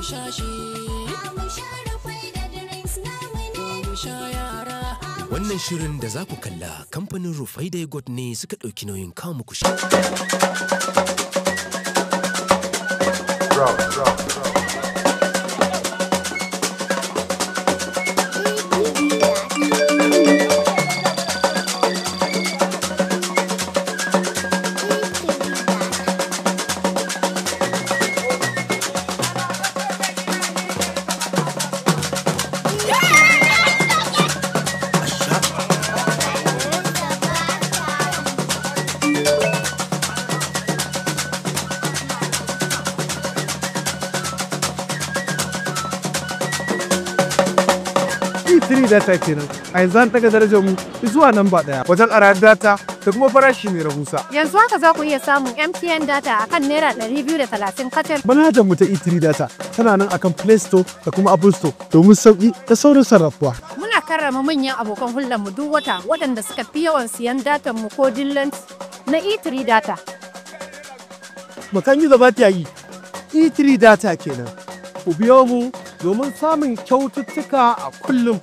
Wannan shirin da za ku kalla kamfanin Rufaida Yogurt ne suka ɗauki nauyin kawo muku shi. E3 data kenan a yanzu an daga darajar mu zuwa namba daya wajen arar data da kuma farashi mai rahusa. Yanzu haka za ku iya samun MTN data akan naira 230 kacal. Manhajar mu ta E3 data tana nan akan Play Store da kuma Apple Store domin sauki da saurin sarrafuwa. Muna karrama manyan abokan hulɗar mu duk wata waɗanda suka fi yawan siyan datan mu ko dillanci na E3 data. Makan yi zaba ta yi E3 data kenan. Ku biyo mu domin samun kyaututtuka a kullum.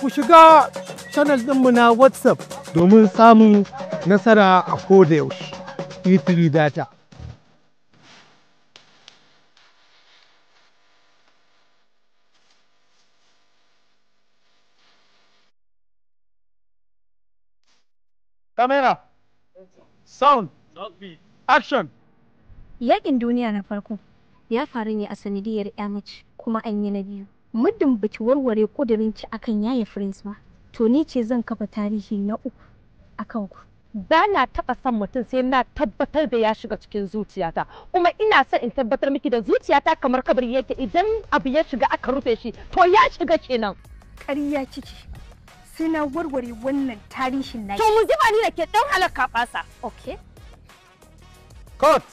Ku shiga channel ɗinmu na WhatsApp domin samun nasara a koda yaushe. E3 data. Camera, sound, action. Yaƙin duniya na farko ya faru ne a sanadiyar ya mace kuma an yi na biyu. Muddin baki warware ƙudurin ki akan yaya Prince ba, to ni ce zan kafa tarihi na uku akan ku. Ba na taɓa son mutum sai na tabbatar da ya shiga cikin zuciyata, kuma ina son in tabbatar miki da zuciyata kamar kabari yake, idan abu ya shiga aka rufe shi to ya shiga kenan. Ƙarya kike. Sai na warware wannan tarihin naki. To mu zuba ni da ke ɗan halakka fasa. Okay. Cut.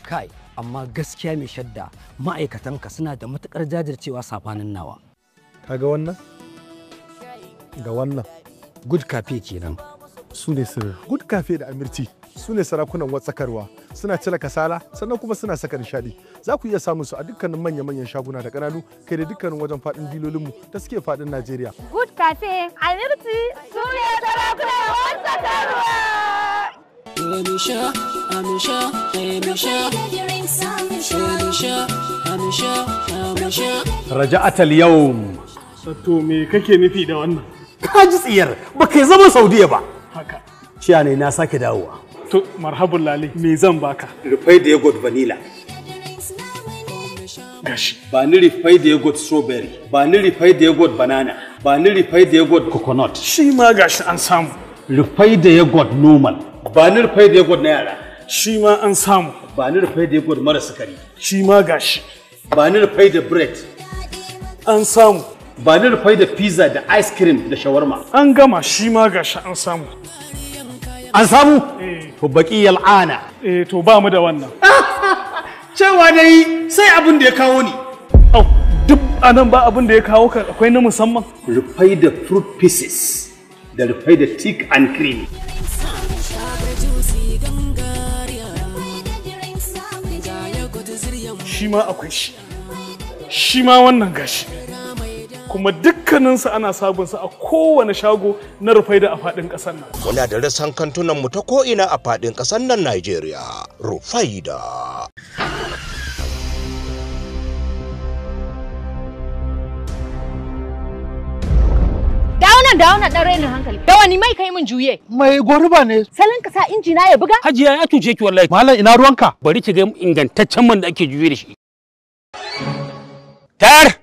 Kai, amma gaskiya mai shadda ma'aikatanka suna da matukar jajircewa safanin nawa. Kaga wannan? Da wannan. Good Cafe kenan. Su ne sirri. Good Cafe da Amirti su ne sarakunan watsakarwa, suna cire kasala sannan kuma suna saka nishadi. Za ku iya samun su a dukkanin manya-manyan shaguna da ƙananu kai da dukkanin wajen faɗin dilolinmu da suke faɗin Najeriya. Good Cafe, Amirti su ne sarakunan watsakarwa. Amisha, Amisha, Amisha, Amisha, Amisha, Amisha. Raja'at al-yawm. To me kake nufi da wannan? Ka ji tsiyar ba kai zama Saudiya ba. Haka. Ciya ne na sake dawowa. To marhabun lale, me zan baka? Rufai da yogurt vanilla. Gashi. Ba ni rufai da yogurt strawberry, ba ni rufai da yogurt banana, ba ni rufai da yogurt coconut. Shi ma gashi an samu. Rufai da yogurt normal. Ba ni rufai da yogurt na yara. Shi ma an samu. Ba ni rufai da yogurt mara sukari. Shi ma gashi. Ba ni rufai da bread. An samu. Ba ni rufai da pizza da ice cream da shawarma. An gama, shi ma gashi an samu. An samu? To baki yal'ana. Eh to ba mu da wannan. Cewa dai sai abin da ya kawo ni. Au, duk anan ba abin da ya kawo ka, akwai na musamman. Rufai da fruit pieces da rufai da thick and creamy. Shi ma akwai shi. Shi ma wannan gashi. Kuma dukkaninsu ana sabunsa a kowane shago na Rufaida a faɗin ƙasar nan. Muna da rassan kantunan mu ta ko'ina a faɗin ƙasar nan Najeriya. Rufaida. Dawo nan ɗan rainin hankali. Da wani mai kai min juye? Mai goruba ne. Salon ka sa injina ya buga? Hajiya ya cuce ki wallahi. Malam ina ruwanka? Bari ki ga ingantaccen man da ake juye da shi. Tar!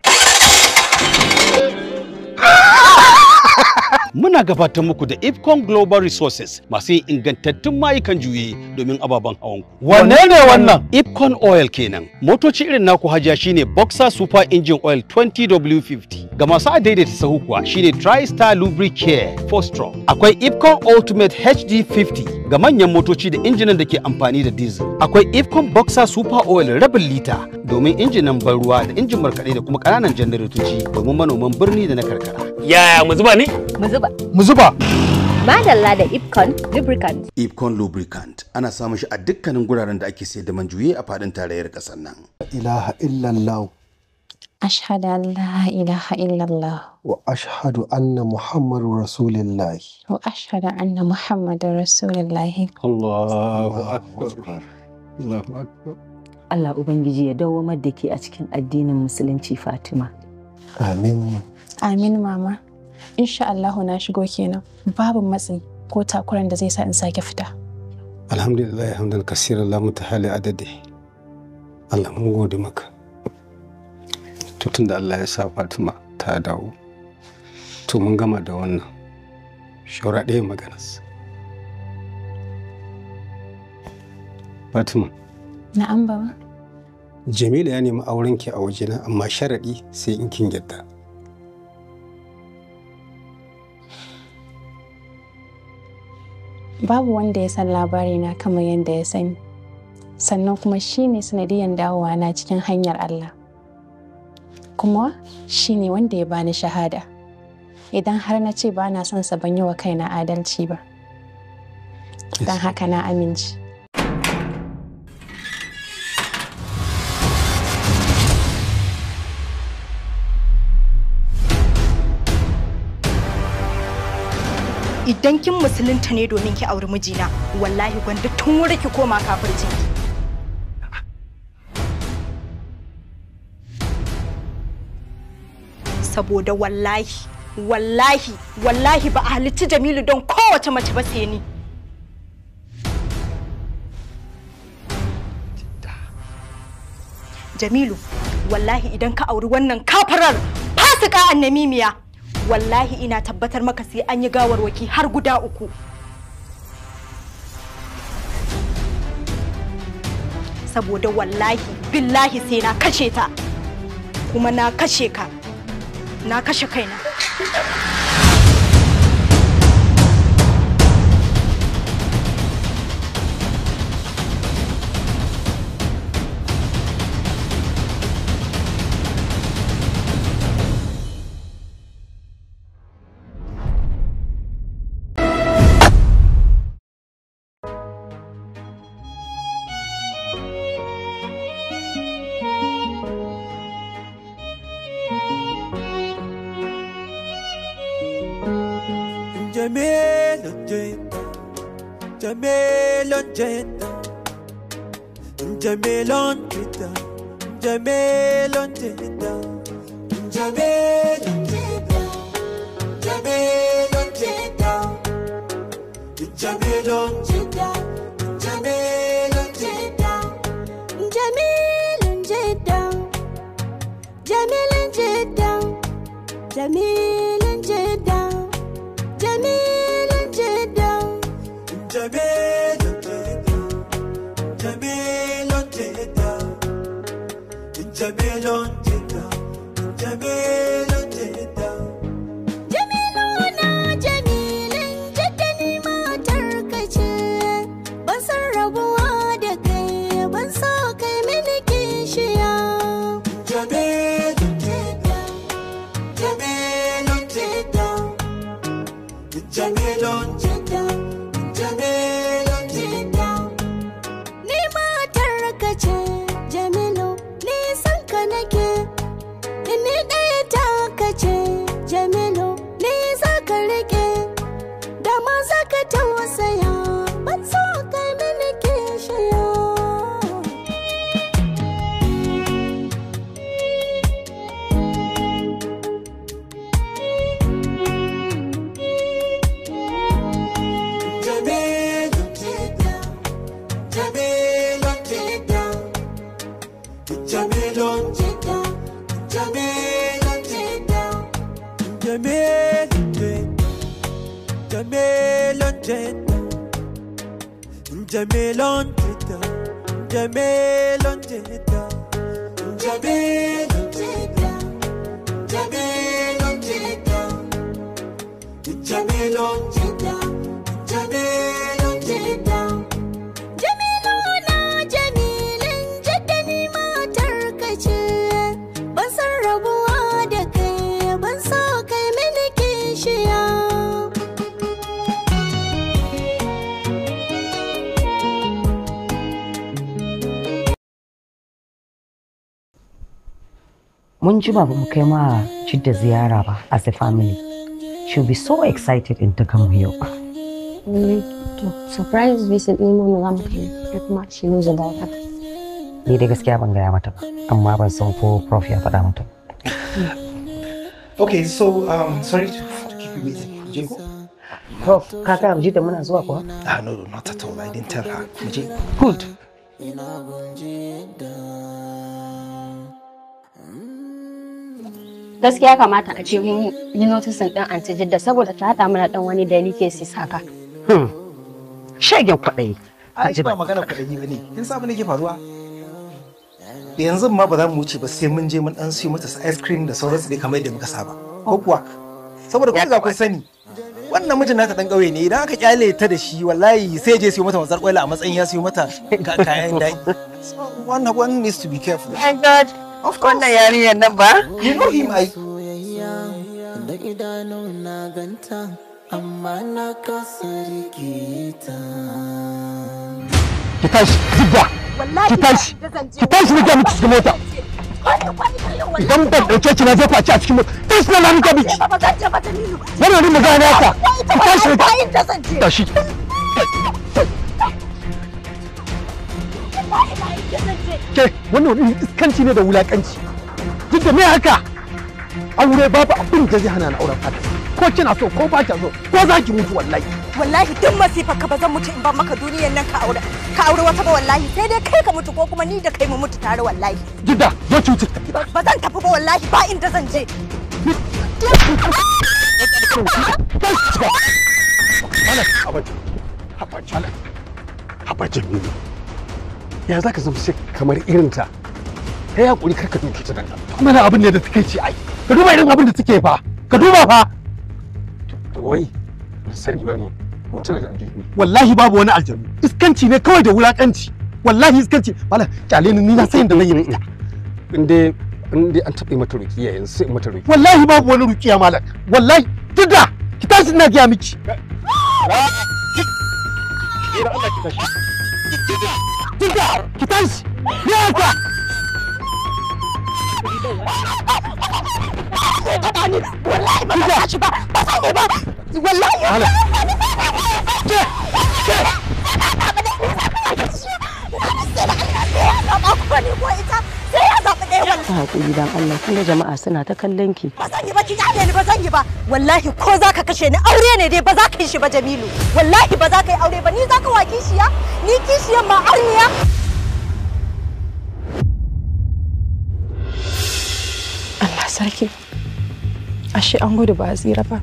Muna gabatar muku da Ipcon Global Resources masu yin ingantattun mayukan juye domin ababen hawan ku. Wanne ne wannan? Ipcon Oil kenan. Motoci irin naku hajiya shine Boxer Super Engine Oil 20W50. Ga masu adaidaita sahu kuwa shine TriStar Lubricare 4 Stroke. Akwai Ipcon Ultimate HD50 ga manyan motoci da injinan da ke amfani da diesel. Akwai Ipcon Boxer Super Oil rabin lita domin injinan ban ruwa da injin markaɗe da kuma ƙananan janaratoci domin manoman birni da na karkara. Yaya mu zuba ne? Mu zuba. Mu zuba. Madalla da Ipcon Lubricant. Ipcon Lubricant ana samun shi a dukkanin guraren da ake sayar da man juye a faɗin tarayyar ƙasar nan. Ilaha illallah. Ashhadu an la ilaha illallah. Wa ashhadu anna Muhammadu Rasulullah. Wa ashhadu anna Muhammadar Rasulullah. Allahu akbar. Allahu akbar. Allah Ubangiji ya dawwamar da ke a cikin addinin Musulunci, Fatima. Amin. Amin, mama. Insha Allahu na shigo kenan. Babu matsi ko takuran da zai sa in sake fita. Alhamdulillah hamdan kasiran la mutahali adadi. Allah mun gode maka. To tunda Allah ya sa Fatima ta dawo, to mun gama da wannan. Shaura ɗaya maganarsa. Fatima. Na'am, baba. Jamilu ya nemi aurenki a wajena, amma sharaɗi sai in kin yadda. Babu wanda ya san labarina kamar yadda ya sani. Sannan kuma shi ne sanadiyan dawowa na cikin hanyar Allah. Kuma shi ne wanda ya bani shahada. Idan har na ce ba na son sa, ban yi wa kaina adalci ba. Don haka na amince. Idan kin musulunta ne domin ki auri mijina, wallahi gwanda tun wuri ki koma kafircin ki. Saboda wallahi, wallahi, wallahi ba a halicci Jamilu don kowace mace ba sai ni. Jamilu, wallahi idan ka auri wannan kafarar fasika annamimiya, wallahi ina tabbatar maka sai an yi gawarwaki har guda uku. Saboda wallahi billahi sai na kashe ta, kuma na kashe ka, na kashe kaina. Jamilun Jidda, Jamilun Jidda, Jamilun Jidda, Jamilun Jidda, Jamilun Jidda, Jamilun Jidda, Jamilun Jidda, Jamilun Jidda, Jamilun Jidda, Jamilun Jidda, Jamilun Jidda. جميل جدا. جميل جدا، جميل جدا، جميل جدا، جميل جدا. جميلنا جميل جدا ما tarkace, ban san rabuwa da kai, ban so kai mini kishiya. جميل جدا، جميل جدا، جميل جدا، جميل جدا. Ni matar ka ce Jamilu, ni san ka nake, ni ɗaya ta ka ce Jamilu, ni za ka rike, da ma za ka tausaya, ban so kai mini kishiya. جميل جدا، جميل جدا، جميل جدا، جميل جدا، جميل جدا، جميل جدا، جميل جدا، جميل جدا، جميل جدا، جميل جدا، جميل جدا، جميل جدا. Jamiluna jamilin jidda, ni matar ka ce, ban san rabuwa da kai, ban so kai mini kishiya. Mun jima ba mu kai ma Jidda ziyara ba as a family. She'll be so excited in ta come here. To, surprise visit ne mu za mu kai. Ya kuma she knows about that. Ni dai gaskiya ban gaya mata ba, amma ban san ko prof ya faɗa mata. Okay, so sorry to keep you waiting. Jeko? Prof, ka gaya Jidda muna zuwa kuwa? Ah, no, not at all. I didn't tell her. Muje. Good. Gaskiya kamata a ce mun yi noticing ɗin Aunty Jidda saboda ta haɗa mana ɗan wani delicacy saka. Shegen kwaɗayi. Ai ba magana kwaɗayi ba ne. Kin san abin da ke faruwa? Yanzu ma ba za mu wuce ba sai mun je mun dan siyo mata su ice cream da sauransu dai kamar yadda muka saba. Ko kuwa? Saboda kun ga kun sani. Wannan mijin nata dan ƙauye ne, idan aka kyale ta da shi wallahi sai je siyo mata mazar kwaila a matsayin ya siyo mata kayan daɗi. So one needs to be careful. My God. Of course. Wannan yarinyar nan ba? You know him ai. Da idanu na ganta amma na kasa rikita. Ki tashi, Jidda. Ki tashi. Ki tashi na ga miki cikin mota. Idan ban ɗauke ki na jefa ki a cikin mota. Tashi na ga miki. Wannan wani magana haka. Ki tashi. Tashi. Ke, wannan wani iskanci ne da wulakanci. Jidda me haka? Aure babu abin da zai hana ni auren Fatima. Ko kina so ko ba kya so ko za ki mutu wallahi. Wallahi duk masifar ka ba zan mutu in ban maka duniyar nan ka aure wata ba wallahi, sai dai kai ka mutu ko kuma ni da kai mu mutu tare wallahi. Jidda, zo ki wuce. Ba zan tafi ba wallahi, ba inda zan je. Haba Jamilu. Ya za ka zama sai kamar irinta? Ka yi haƙuri kar ka doke ta dan Allah. Kuma na abin ne da suke ci ai. Ka duba irin abin da suke fa. Ka duba fa. Wai, ban sani ba ne. Mutum da aljanu. Wallahi babu wani aljanu. Iskanci ne kawai da wulakanci. Wallahi iskanci. Wala kyale ni, ni na san yadda zan yi da ita. In dai an taɓa mata rukiya yanzu sai in mata rukiya. Wallahi babu wani rukiya malam. Wallahi Jidda, ki tashi ina gaya miki. Jidda, ki tashi. Ya haka. Wallahi ba zan tashi ba, ba zan yi ba. Wallahi Hakuri dan Allah, kun ga jama'a suna ta kallon ki. Ba zan yi ba, ki kyale ni, ba zan yi ba. Wallahi ko za ka kashe ni, aure ne dai ba za ka yi shi ba Jamilu. Wallahi ba za ka yi aure ba, ni za ka wa kishiya? Ni kishiyan ma arniya. Allah sarki. Ashe an gudu ba a tsira ba.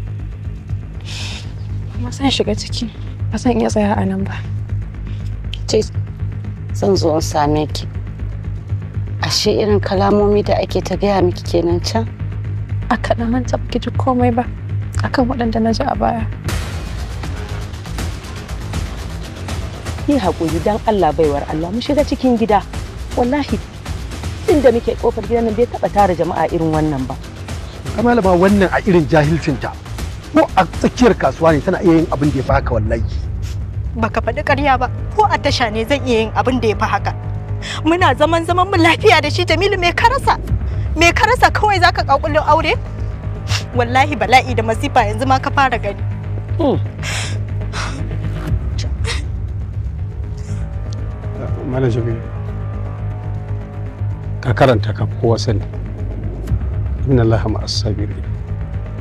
Kuma zan shiga ciki, ba zan iya tsaya a nan ba. Ce zan zo in same ki. Ashe irin kalamomi da ake ta gaya miki kenan can? A kaɗan an taɓa ki ji komai ba akan waɗanda na ji a baya. Yi haƙuri dan Allah baiwar Allah, mu shiga cikin gida. Wallahi inda muke kofar gidan nan bai taɓa tara jama'a irin wannan ba. Kamala ba wannan a irin jahilcinta. Ko a tsakiyar kasuwa ne tana iya yin abin da ya fi haka wallahi. Baka faɗi ƙarya ba, ko a tasha ne zan iya yin abin da ya fi haka. Muna zaman zaman mu lafiya da shi Jamilu, me ka rasa? Me ka rasa kawai zaka kakulin aure? Wallahi bala'i da masifa yanzu ma ka fara gani. Malam Jamilu, ka karanta ka kowa sani. Inna Allaha ma'as sabirin.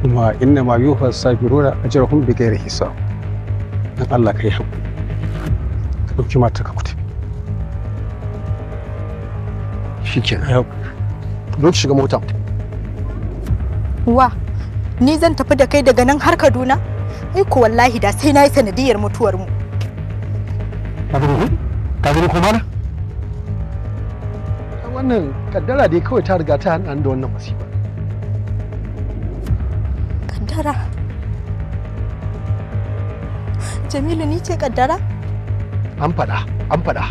Kuma inna ma yuwaffa sabiruna ajrahum bighairi hisab. Dan Allah ka yi haƙuri. Ka ɗauki matarka ku tafi. Shikenan. Zo ki shiga mota. Wa, ni zan tafi da kai daga nan har Kaduna? Ai ko wallahi da sai na yi sanadiyar mutuwar mu. Ka gani ko? Ka gani ko mana? Wannan kaddara dai kawai ta riga ta hana da wannan masifa. Kaddara. Jamilu ni ce kaddara? An faɗa, an faɗa.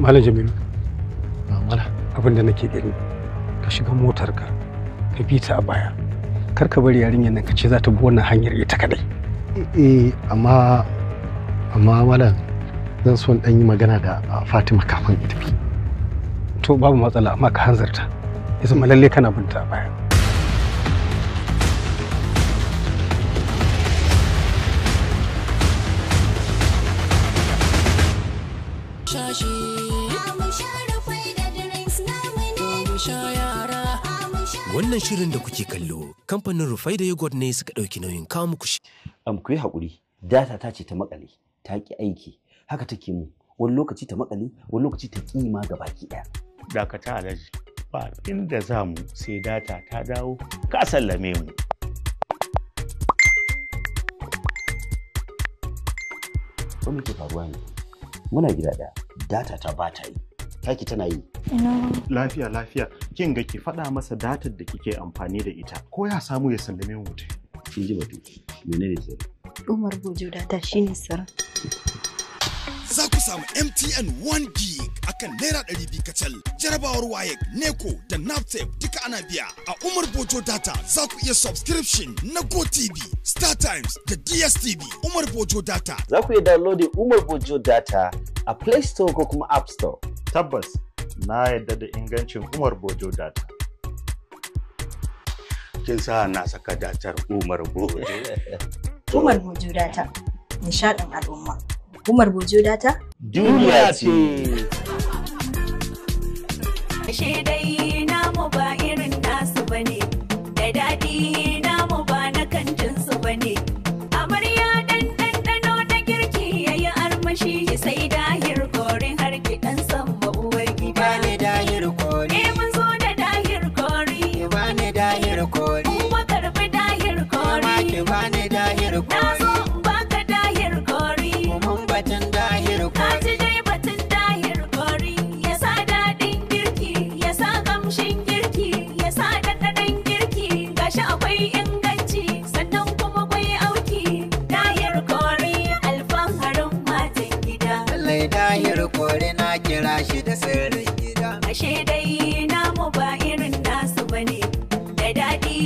Malam Jamilu. Mamala, abin da nake gani, ka shiga motarka, ka bi ta a baya. Kar ka bari yarinyar nan ka ce za ta bi wannan hanyar ita kadai. Eh, amma malam zan so in dan yi magana da Fatima kafin in tafi. To babu matsala, amma ka hanzarta. Ya zama lalle kana binta a baya. Wannan shirin da kuke kallo, kamfanin Rufaida Yogurt ne suka ɗauki nauyin kawo muku shi. Ku yi haƙuri, data ta ce ta makale, ta ƙi aiki, haka take mu, wani lokaci ta makale, wani lokaci ta ƙi ma gabaki ɗaya. Dakata Alhaji, ba inda za mu sai data ta dawo, ka sallame mu. Ko me ke faruwa ne? Muna gida ɗaya, data ta ba ta yi, taki tana yi. Lafiya lafiya, kin ga ki faɗa masa datar da kike amfani da ita, ko ya samu ya sallame mu mutum. Kin ji batu, menene sirri? Umar Bojo data shine sirri. Za ku samu MTN 1 gig akan ₦200 kacal. Jarabawar WAEC, NECO da NAPTEP duka ana biya. A Umar Bojo Data za ku iya subscription na GoTV, Star Times da DSTV. Umar Bojo Data. Za ku iya downloading Umar Bojo Data a Play Store ko kuma App Store. Tabbas, na yarda da ingancin Umar Bojo Data. Kin sa na saka datar Umar Bojo. Umar Bojo Data, nishaɗin al'umma. Umar Bojo Data? Duniya ce. Ashe dai namu ba irin nasu bane, da daɗi namu ba na kantin su bane. Amarya dan ɗanɗano na girki yayi armashi sai dahir korin har ki ɗan samba uwar gida. Bani dahir kori. Eh mun zo da dahir kori. Bani dahir kori. Kuma karɓi dahir kori. Ma ki bani dahir kori. Na zo in baka dahir kori. Mun batun dahir Ka kori. ji dai batun dahir kori. Ya sa daɗin girki, ya sa kamshin girki, ya sa ɗanɗanon girki. Gashi akwai inganci, sannan kuma akwai auki. Dahir kori alfaharin matan gida. Lallai dahir kori na kira shi da sirrin gida. Ashe dai namu ba irin nasu bane, da daɗi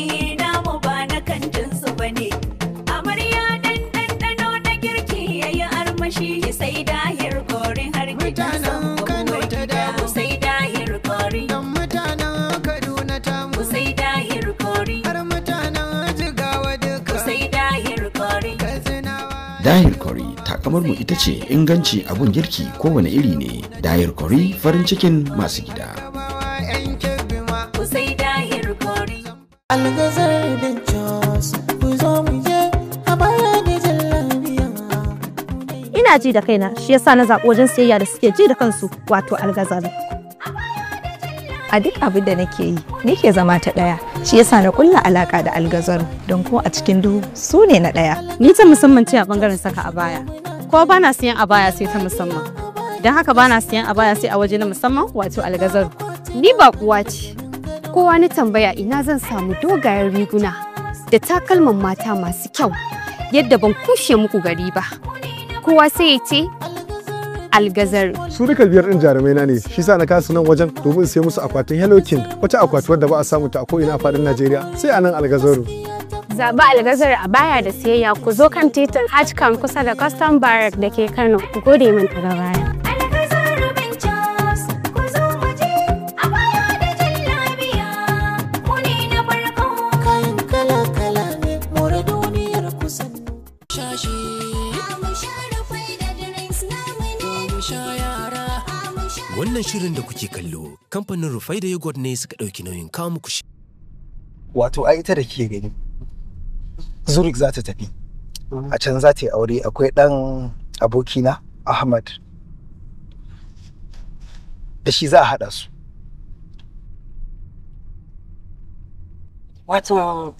namu ba na kantin su bane. Amarya dan ɗanɗano na girki yayi armashi sai dahir korin har gidan Mutanen Kano ta damu. Sai dahir kori. Dan mutanen Kaduna ta mu. Sai dahir kori. Har mutanen Jigawa duka. Sai dahir kori. Dahir Curry takamar mu ita ce inganci abun girki kowane iri ne. Dahir Curry farin cikin masu gida. Yan Kebbi ma. Sai dahir kori. Algazar bin Jos, ku zo mu je a baya da jallabiya. Ina ji da kaina shi yasa na zaɓi wajen siyayya da suke ji da kansu wato Algazari. A duk abin da nake yi, ni ke zama ta ɗaya. Shi yasa na kulla alaka da Algazaru don ko a cikin duhu su ne na ɗaya. Ni ta musamman ce a bangaren saka abaya. Ko ba na siyan abaya sai ta musamman. Don haka ba na siyan abaya sai a waje na musamman wato Algazaru. Ni baƙuwa ce. Kowa ni tambaya ina zan samu dogayen riguna da takalman mata masu kyau yadda ban kushe muku gari ba. Kowa sai ya ce Algazaru. Su duka biyar ɗin jarumai na ne, shi sa na kasu nan wajen domin sai musu akwatin Hello King, wata akwati wadda ba a samu ta a ko'ina a faɗin Najeriya, sai a nan Algazaru. Zaɓi Algazar a baya da siyayya ku zo kan titin Hajjkan kusa da Custom Barrack da ke Kano. Ku gode min daga baya. Kayan kala-kala ne, more duniyar kusan. Wannan shirin da kuke kallo, kamfanin Rufaida Yogurt ne suka ɗauki nauyin kawo muku shi. Wato ai ita da kike gani. Zurich za ta tafi. A can za ta yi aure akwai ɗan abokina Ahmad. Da shi za a haɗa su. Wato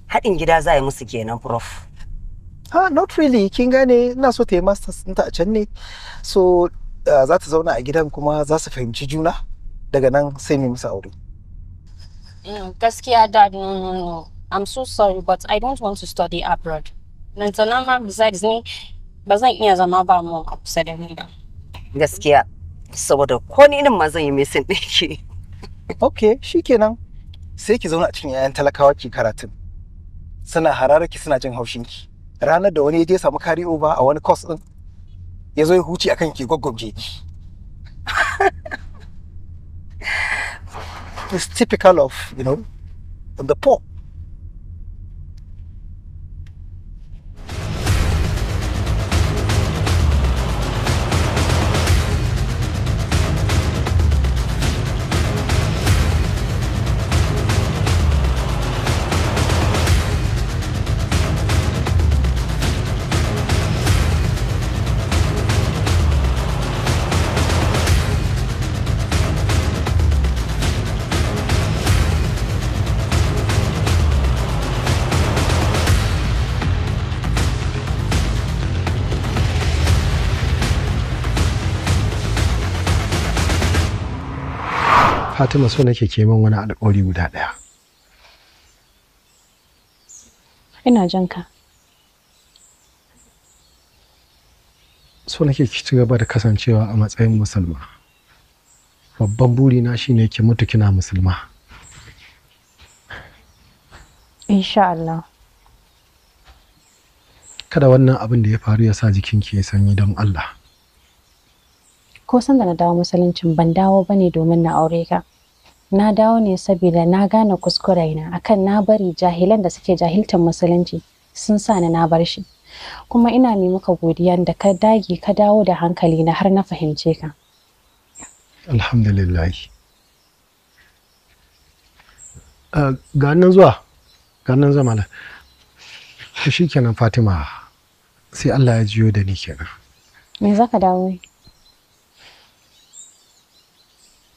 haɗin gida za a yi musu kenan prof. Ha, not really, kin gane ina so ta yi masters ɗinta a can ne. So za ta zauna a gidan kuma za su fahimci juna. Daga nan sai mu musu aure. Gaskiya dad, no, no, no. I'm so sorry but I don't want to study abroad. Lantana ma besides ni ba zan iya zama ba mu a kusa da ni ba. Gaskiya Saboda ko ni din ma zan yi missing ɗinki. Okay, shikenan. Sai ki zauna a cikin 'ya'yan talakawa ki karatun. Suna hararar ki, suna jin haushin ki. Ranar da wani ya je samu carry over a wani course din, ya zo ya huce akan ki, gwaggwabje ki. It's typical of the poor. Fatima, so nake ke min wani alƙawari guda ɗaya. Ina jan ka. So nake ki ci gaba da kasancewa a matsayin musulma. Babban burina shine ki mutu kina musulma. Insha Allah. Kada wannan abin da ya faru ya sa jikinki ya sanyi, don Allah. Ko sanda na dawo musuluncin, ban dawo bane domin na aure ka. Na dawo ne saboda na gane kuskurena akan na bari jahilan da suke jahiltar musulunci sun sa ni na bar shi. Kuma ina mai maka godiya da ka dage ka dawo da hankali na har na fahimce ka. Alhamdulillah. Ga nan zuwa, ga nan zuwa malam. To shikenan Fatima, sai Allah ya jiyo da ni kenan. Me za ka dawo yi?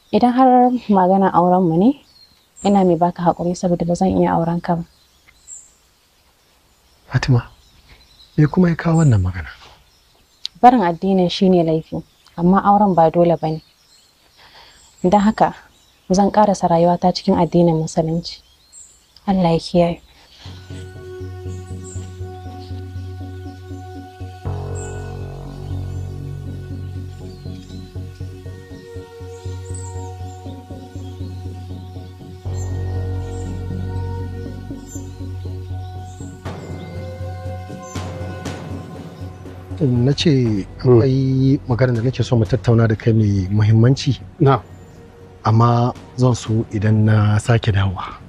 Idan har magana auren mu ne, ina mai baka haƙuri saboda ba zan iya auren ka ba. Fatima, me kuma ya kawo wannan magana? Barin addinin shine laifi, amma auren ba dole ba ne. Don haka zan ƙarasa rayuwata cikin addinin musulunci. Allah ya kiyaye. Na ce akwai magana da nake so mu tattauna da kai mai muhimmanci. Na. Amma zan so idan na sake dawowa.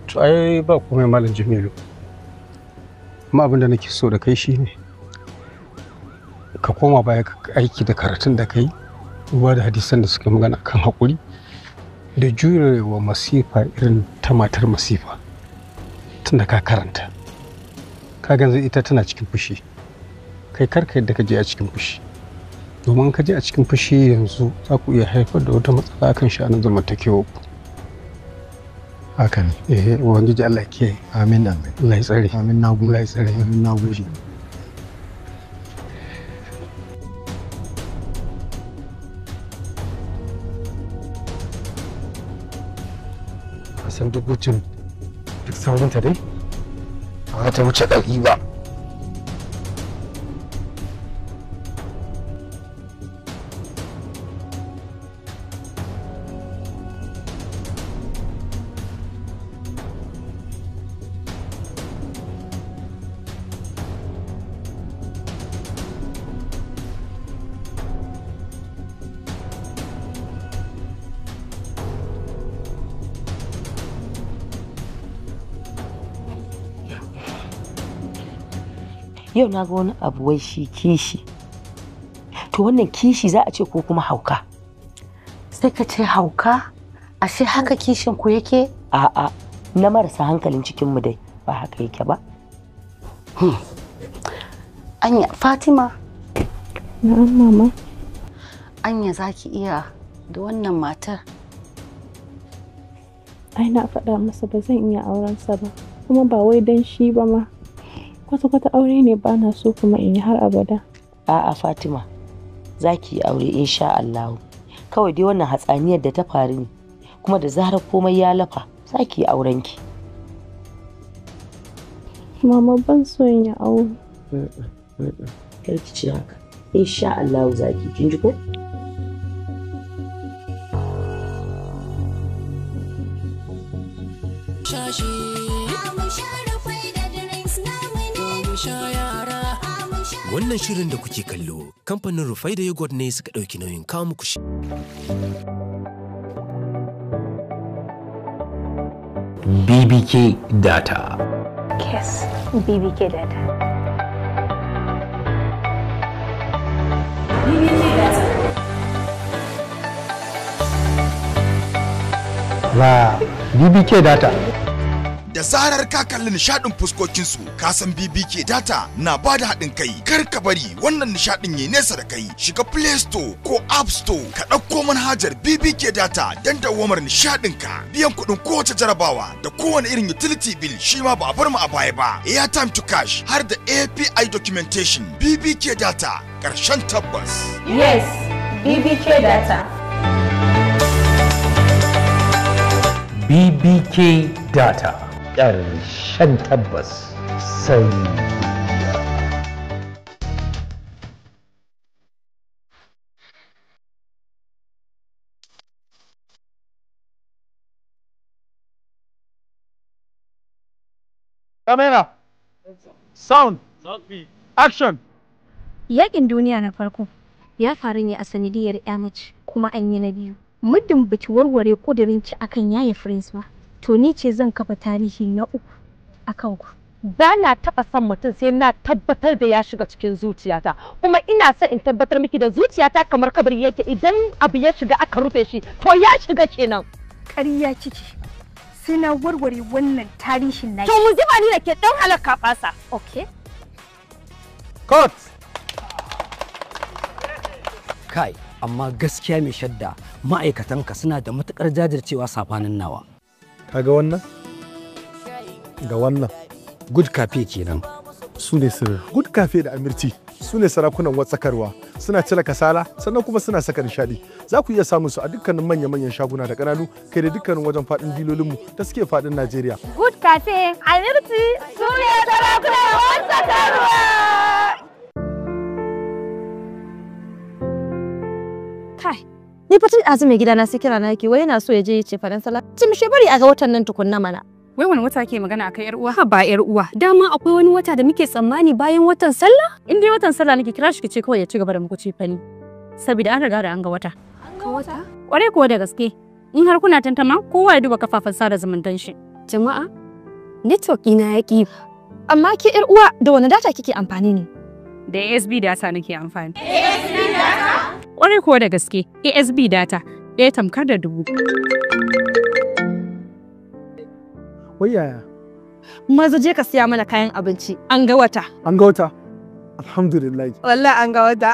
To ai ba komai, Malam Jamilu. Amma abin da nake so da kai shine ka koma baya ka aiki da karatun da kai, duba da hadisan da suka magana kan haƙuri da jurewa masifa irin ta matar masifa. Tunda ka karanta. Ka yanzu ita tana cikin fushi. Kai karka yadda ka je a cikin fushi, domin ka je a cikin fushi yanzu za ku iya haifar da wata matsala akan sha'anin zamantakewa ku. Haka ne. Eh, ubangiji Allah ya kiyaye. Amin, amin. Allah ya tsare. Amin, na gode. Allah ya tsare. Amin, na gode. San dubucin duk saurinta dai ba ta wuce 100 ba. Yau na ga wani abu, wai shi kishi. To wannan kishi za a ce ko kuma hauka? Sai ka ce hauka? Ashe haka kishin ku yake? A'a, na marasa hankalin cikin mu dai ba haka yake ba. Anya Fatima. Na'am mama. Anya zaki iya da wannan matar? Ai na faɗa masa ba zan iya auren sa ba, kuma ba wai dan shi ba ma. Kwata-kwata aure ne ba na so kuma in yi har abada. A'a Fatima, za ki yi aure insha Allah. Kawai dai wannan hatsaniyar da ta faru ne, kuma da zarar komai ya lafa za ki yi aurenki. Mama, ban so in yi aure. Kar ki ce haka. Insha Allah za ki, kin ji ko? Wannan shirin da kuke kallo, kamfanin Rufai da Yogurt ne suka ɗauki nauyin kawo muku shi. BBK Data. Yes, BBK Data. BBK Data. La BBK Data. Da zarar ka kalli nishadin fuskokinsu, ka san BBK Data na ba da haɗin kai. Kar ka bari wannan nishadin ya nesa da kai. Shiga Play Store ko App Store ka ɗauko manhajar BBK Data don dawwamar nishadin ka. Biyan kuɗin kowace jarabawa da kowane irin utility bill shi ma ba a bar mu a baya ba. Airtime to cash har da API documentation. BBK Data ƙarshen tabbas. Yes, BBK Data. BBK Data. Ƙarshen tabbas sai. Camera. Sound. Action. Yaƙin duniya na farko ya faru ne a sanadiyar 'ya mace, kuma an yi na biyu. Muddin baki warware ƙudurinki akan yaye Prince ba, to ni ce zan kafa tarihi na uku a kanku. Ba na taɓa son mutum sai na tabbatar da ya shiga cikin zuciyata, kuma ina son in tabbatar miki da zuciyata kamar kabari yake, idan abu ya shiga aka rufe shi to ya shiga kenan. Ƙarya kike. Sai na warware wannan tarihin naki. To mu zuba ni da ke ɗan halakka fasa. Okay. Cut. Kai, amma gaskiya mai shadda, ma'aikatanka suna da matukar jajircewa safanin nawa. Kaga wannan? Da wannan. Good Cafe kenan. Su ne sirri. Good Cafe da Amirti su ne sarakunan watsakarwa. Suna cire kasala sannan kuma suna saka nishadi. Za ku iya samun su a dukkanin manya-manyan shaguna da ƙananu, kai da dukkanin wajen faɗin dilolinmu da suke faɗin Najeriya. Good Cafe, Amirti su ne sarakunan watsakarwa. Kai, ni fa tun ɗazu mai gidana sai kira na yake, wai yana so ya je ya ce faran sallah. Ci mishe bari a ga watan nan tukunna mana. Wai wani wata ke magana akai, yar uwa? Ba yar uwa. Dama akwai wani wata da muke tsammani bayan watan sallah? In dai watan sallah nake kira shi, kice kawai ya ci gaba da muku ce fani. Saboda an riga da an ga wata. An ga wata? Kwarai kuwa da gaske. In har kuna tantama, kowa ya duba kafafen sada zumuntan shi. Jama'a, network ina ya ƙi. Amma ke yar uwa, da wani data kike amfani ne? Da ASB data nake amfani. ASB data? Kwarai kuwa da gaske, ASB data ɗaya tamkar da dubu. Wai yaya? Maza je ka siya mana kayan abinci, an ga wata. An ga wata. Alhamdulillah. Wallahi an ga wata.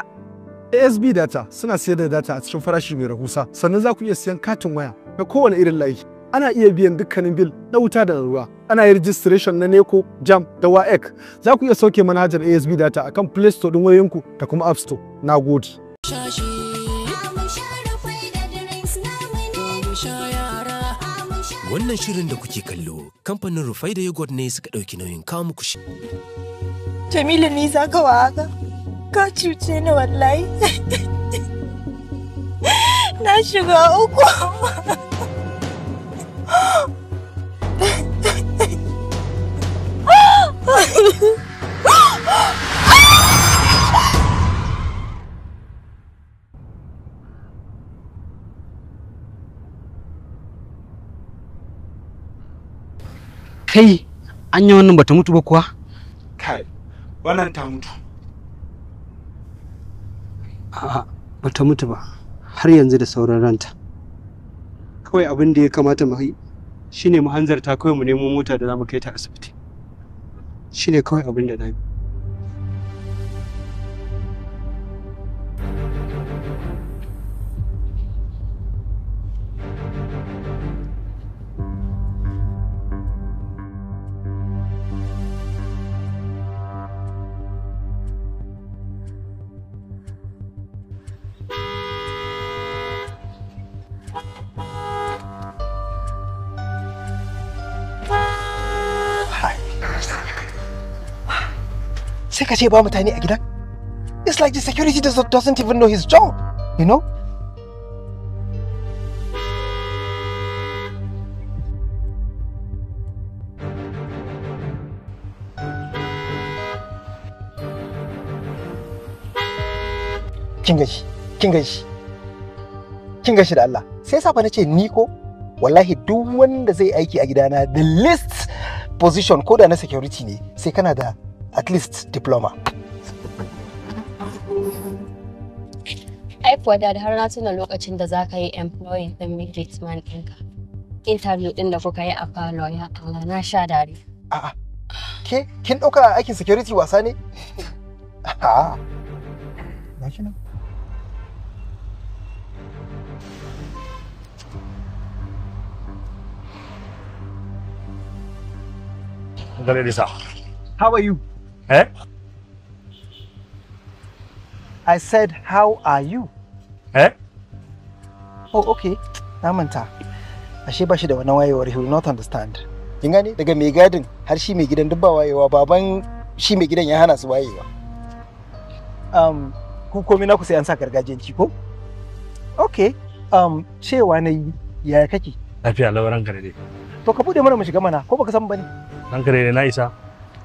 ASB Data suna sayar da data a cikin farashi mai rahusa, sannan za ku iya siyan katin waya na kowane irin layi. Ana iya biyan dukkanin bil na wuta da ruwa. Ana yin registration na NECO, JAMB da WAEC. Za ku iya sauke manhajar ASB Data akan Play Store ɗin wayoyinku da kuma App Store. Na gode. Wannan shirin da kuke kallo, kamfanin Rufai da Yogurt ne suka ɗauki nauyin kawo muku shi. Jamilu, ni za ka wa haka? Ka cuce ni wallahi. Na shiga uku. Kai, anya wannan bata mutu ba kuwa? Kai, wannan ta mutu. A'a, bata mutu ba. Har yanzu da sauran ranta. Kawai abin da ya kamata mu yi shine mu hanzarta kawai mu nemo mota da za mu kai ta asibiti. Shine kawai abin da na yi. Sai ka ce ba mutane a gidan. It's like the security doesn't even know his job. Kin gashi, kin gashi. Kin gashi da Allah. Sai sa fa nace ni ko wallahi duk wanda zai aiki a gidana the least position ko da na security ne sai kana da at least diploma. Ai kuwa da har na tuna lokacin da za ka yi employing ɗin gateman ɗinka. Interview ɗin da kuka yi a falo ya Allah na sha dare. A'a. Ke kin ɗauka aikin security wasa ne? A'a. Gashi nan. How are you? Eh? I said, how are you? Eh? Oh, okay. Na manta. Ashe ba shi da wannan wayewar, he will not understand. Kin gane? Daga mai gadin har shi mai gidan duk ba wayewa, baban shi mai gidan ya hana su wayewa. Ku komai naku sai an sa gargajiyanci ko? Okay. Cewa na yi yaya kake? Lafiya lau ranka da dai. To ka bude mana mu shiga mana ko baka san bane? Ranka da dai na isa.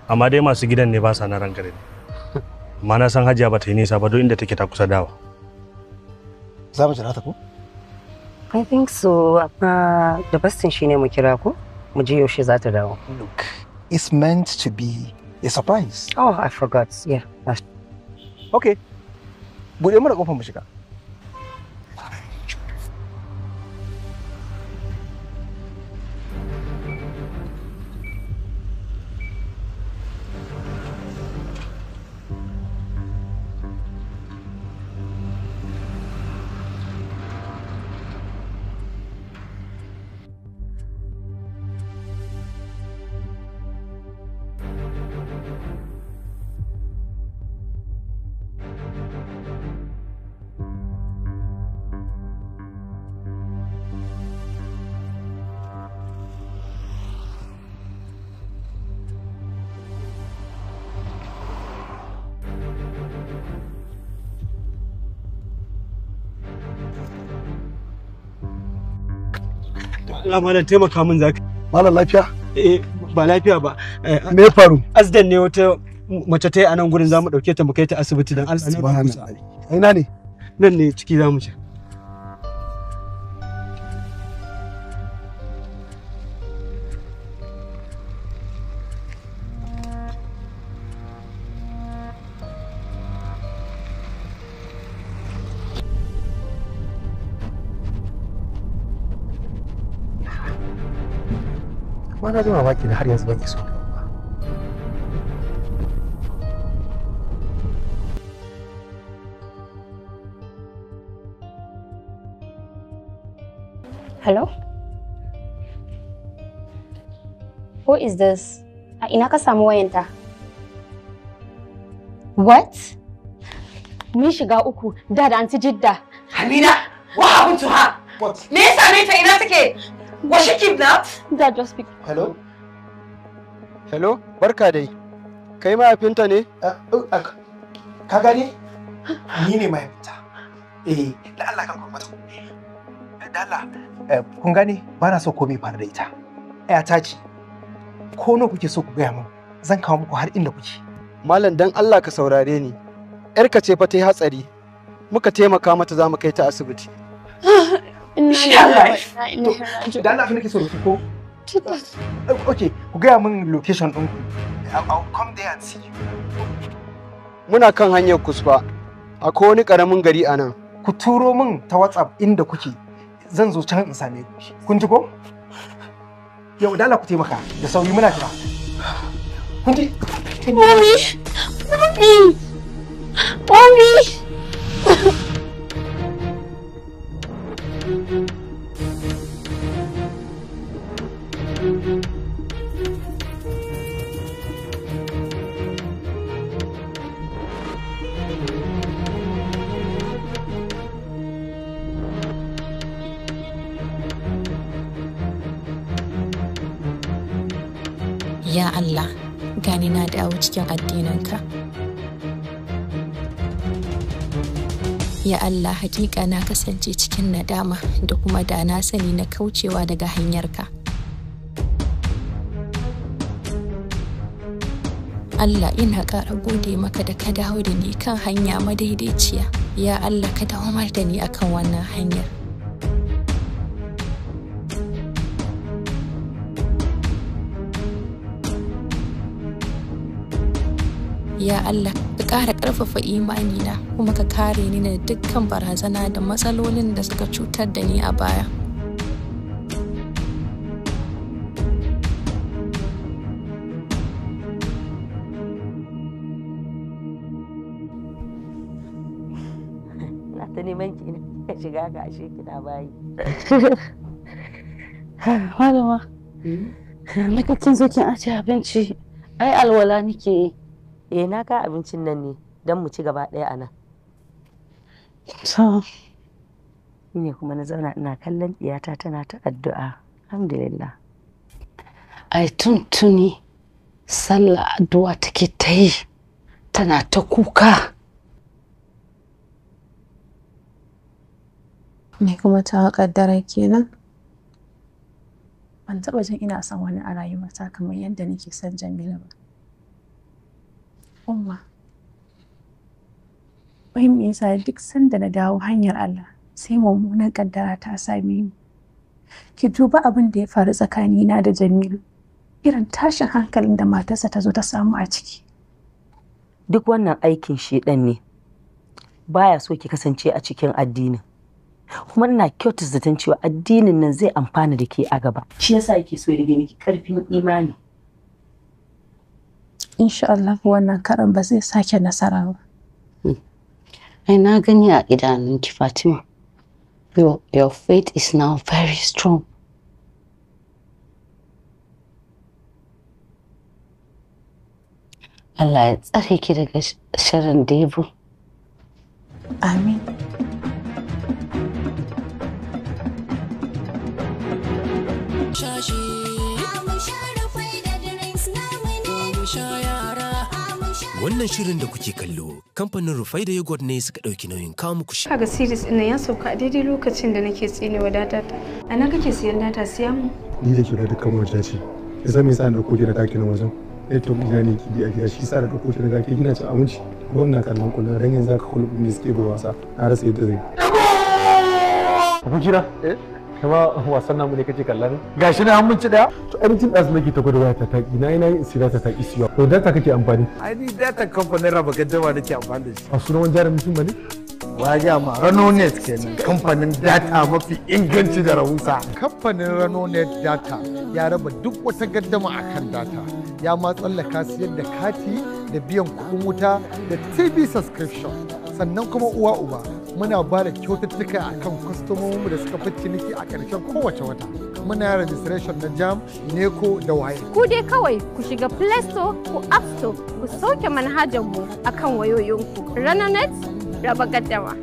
Amma dai masu gidan ne ba sa na ranka da dai. Amma na san Hajiya ba ta yi nisa ba, duk inda take ta kusa dawa. Za mu jira ta ko? I think so, amma the best thing shine mu kira ko? Mu ji yaushe za ta dawo. Look, it's meant to be a surprise. Oh, I forgot. Yeah. Okay. Bude mana kofar mu shiga. Allah malam taimaka min zaka. Malam lafiya? Eh ba lafiya ba. Me ya faru? Azdan ne wata mace ta yi a nan gurin zamu dauke ta mu kai ta asibiti dan Allah ne. Subhanallah. Ina ne? Nan ne ciki zamu je. Amma na ji mamaki da har yanzu ban iso ba. Hello? Who is this? A ina ka samu wayanta? What? Mun shiga uku da da Aunty Jidda. Amina, what happened to her? What? Me ya same ta ina take? Was she kidnapped? Dad just pick. Hello? Hello, barka dai. Kai mahaifinta ne? Ka gane? Ni ne mahaifinta. Eh, da Allah kan kuma mata. Da Allah. Kun gane? Ba na so komai faru da ita. ta ce. Ko nawa kuke so ku gaya min? Zan kawo muku har inda kuke. Malam dan Allah ka saurare ni. Yarka ce fa ta yi hatsari. Muka taimaka mata za mu kai ta asibiti. Inna lillahi wa inna ilaihi raji'un. Da Allah nake so da ku ko? Okay, ku gaya min location ɗinku. I'll come there and see you. Muna kan hanyar Kusfa. Akwai wani ƙaramin gari a nan. Ku turo min ta WhatsApp inda kuke. Zan zo can in same ku. Kun ji ko? Yau da Allah ku taimaka. Da sauri muna jira. Kun ji? Mommy! Mommy! Mommy! Ya Allah, gani na dawo cikin addininka. Ya Allah, hakika na kasance cikin nadama da kuma da na sani na kaucewa daga hanyarka. Allah, ina ƙara gode maka da ka dawo da ni kan hanya madaidaiciya. Ya Allah, ka dawamar da ni akan wannan hanyar. Ya Allah, ka ƙara ƙarfafa imanina kuma ka kare ni da dukkan barazana da matsalolin da suka cutar da ni a baya. Na ta neman ki, ina kika shiga ga ashe kina bayi. Malama, naka kin zo kin ajiye abinci, ai alwala nake yi. Eh, na ka abincin nan ne don mu ci gaba ɗaya a nan. To. Ni ne kuma na zauna ina kallon ɗiyata tana ta addu'a. Alhamdulillah. Ai tuntuni sallah addu'a take ta yi, tana ta kuka. Ni kuma ta kaddara kenan. Ban taɓa jin ina son wani a rayuwata kamar yadda nake son Jamilu ba. Umma, wai me yasa duk sanda na dawo hanyar Allah sai mummunan kaddara ta same ni? Ki duba abin da ya faru tsakanina da Jamilu. Irin tashin hankalin da matarsa ta zo ta samu a ciki. Duk wannan aikin shedan ne. Baya so ki kasance a cikin addinin. Kuma ina kyautata zaton cewa addinin nan zai amfana da ke a gaba. Shi yasa yake so ya rage miki karfin imani. Insha Allah wannan karan ba zai sake nasara ba. Ai na gani a idanunki, Fatima. Your faith is now very strong. Allah ya tsare ki daga sharrin debu. Amin. Wannan shirin da kuke kallo, kamfanin Rufai da Yogurt ne suka ɗauki nauyin kawo muku shi. Kaga series ɗin nan ya sauka a daidai lokacin da nake tsinewa data ta. A nan kake siyan data, siya mu. Ni da ke da dukkan wajen ce. Ya san me yasa na ɗauko ki da taki nan wajen? Network ina ne ki a gida, shi yasa na ɗauko ki da taki, kina cin abinci. Gwamna kallon kullum ran yanzu zaka kullu ne suke bai wasa. Na rasa yadda zai. Abokina? Eh? Kama wasan namu ne kake kalla ne? Gashi na mun ci daya. To ai tun ɗazu nake ta gwada waya ta taki. Na yi na yi in siya ta taki siya. To data kake amfani? Ai ni data kamfanin raba gaddama nake amfani da shi. A sunan wani jarumin fim bane? Waja ma Ranonet kenan, kamfanin data mafi inganci da rahusa. Kamfanin Ranonet data ya raba duk wata gaddama akan data. Ya ma tsallaka siyar da kati da biyan kuɗin wuta da TV subscription. Sannan kuma uwa uba muna ba da kyaututtuka a kan kwastomominmu da suka fi ciniki a ƙarshen kowace wata. Muna registration na JAMB, NECO da WAEC. Ku dai kawai ku shiga Play Store ko App Store ku sauke manhajar mu akan wayoyinku. Ranonet, raba gaddama.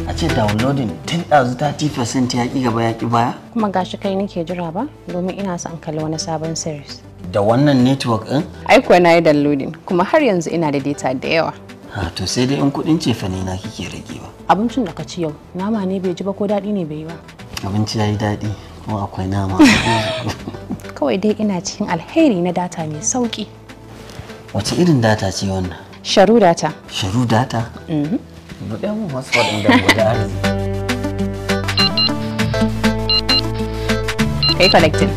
A ce downloading tun ɗazu 30% ya ƙi gaba ya ƙi baya? Kuma gashi kai nake jira ba, domin ina son kalli wani sabon series. Da wannan network ɗin? Ai kuwa na yi downloading kuma har yanzu ina da data da yawa. Ha, to sai dai in kuɗin cefane na kike ragewa. Abincin da ka ci yau, nama ne bai ji ba ko daɗi ne bai yi ba? Abinci ya yi daɗi kuma akwai nama. Kawai dai ina cikin alheri na data mai sauki. Wace irin data ce wannan? Sharu data. Sharu data? Mhm. Buɗe mun hotspot ɗin da gwada arziki. Kai connecting.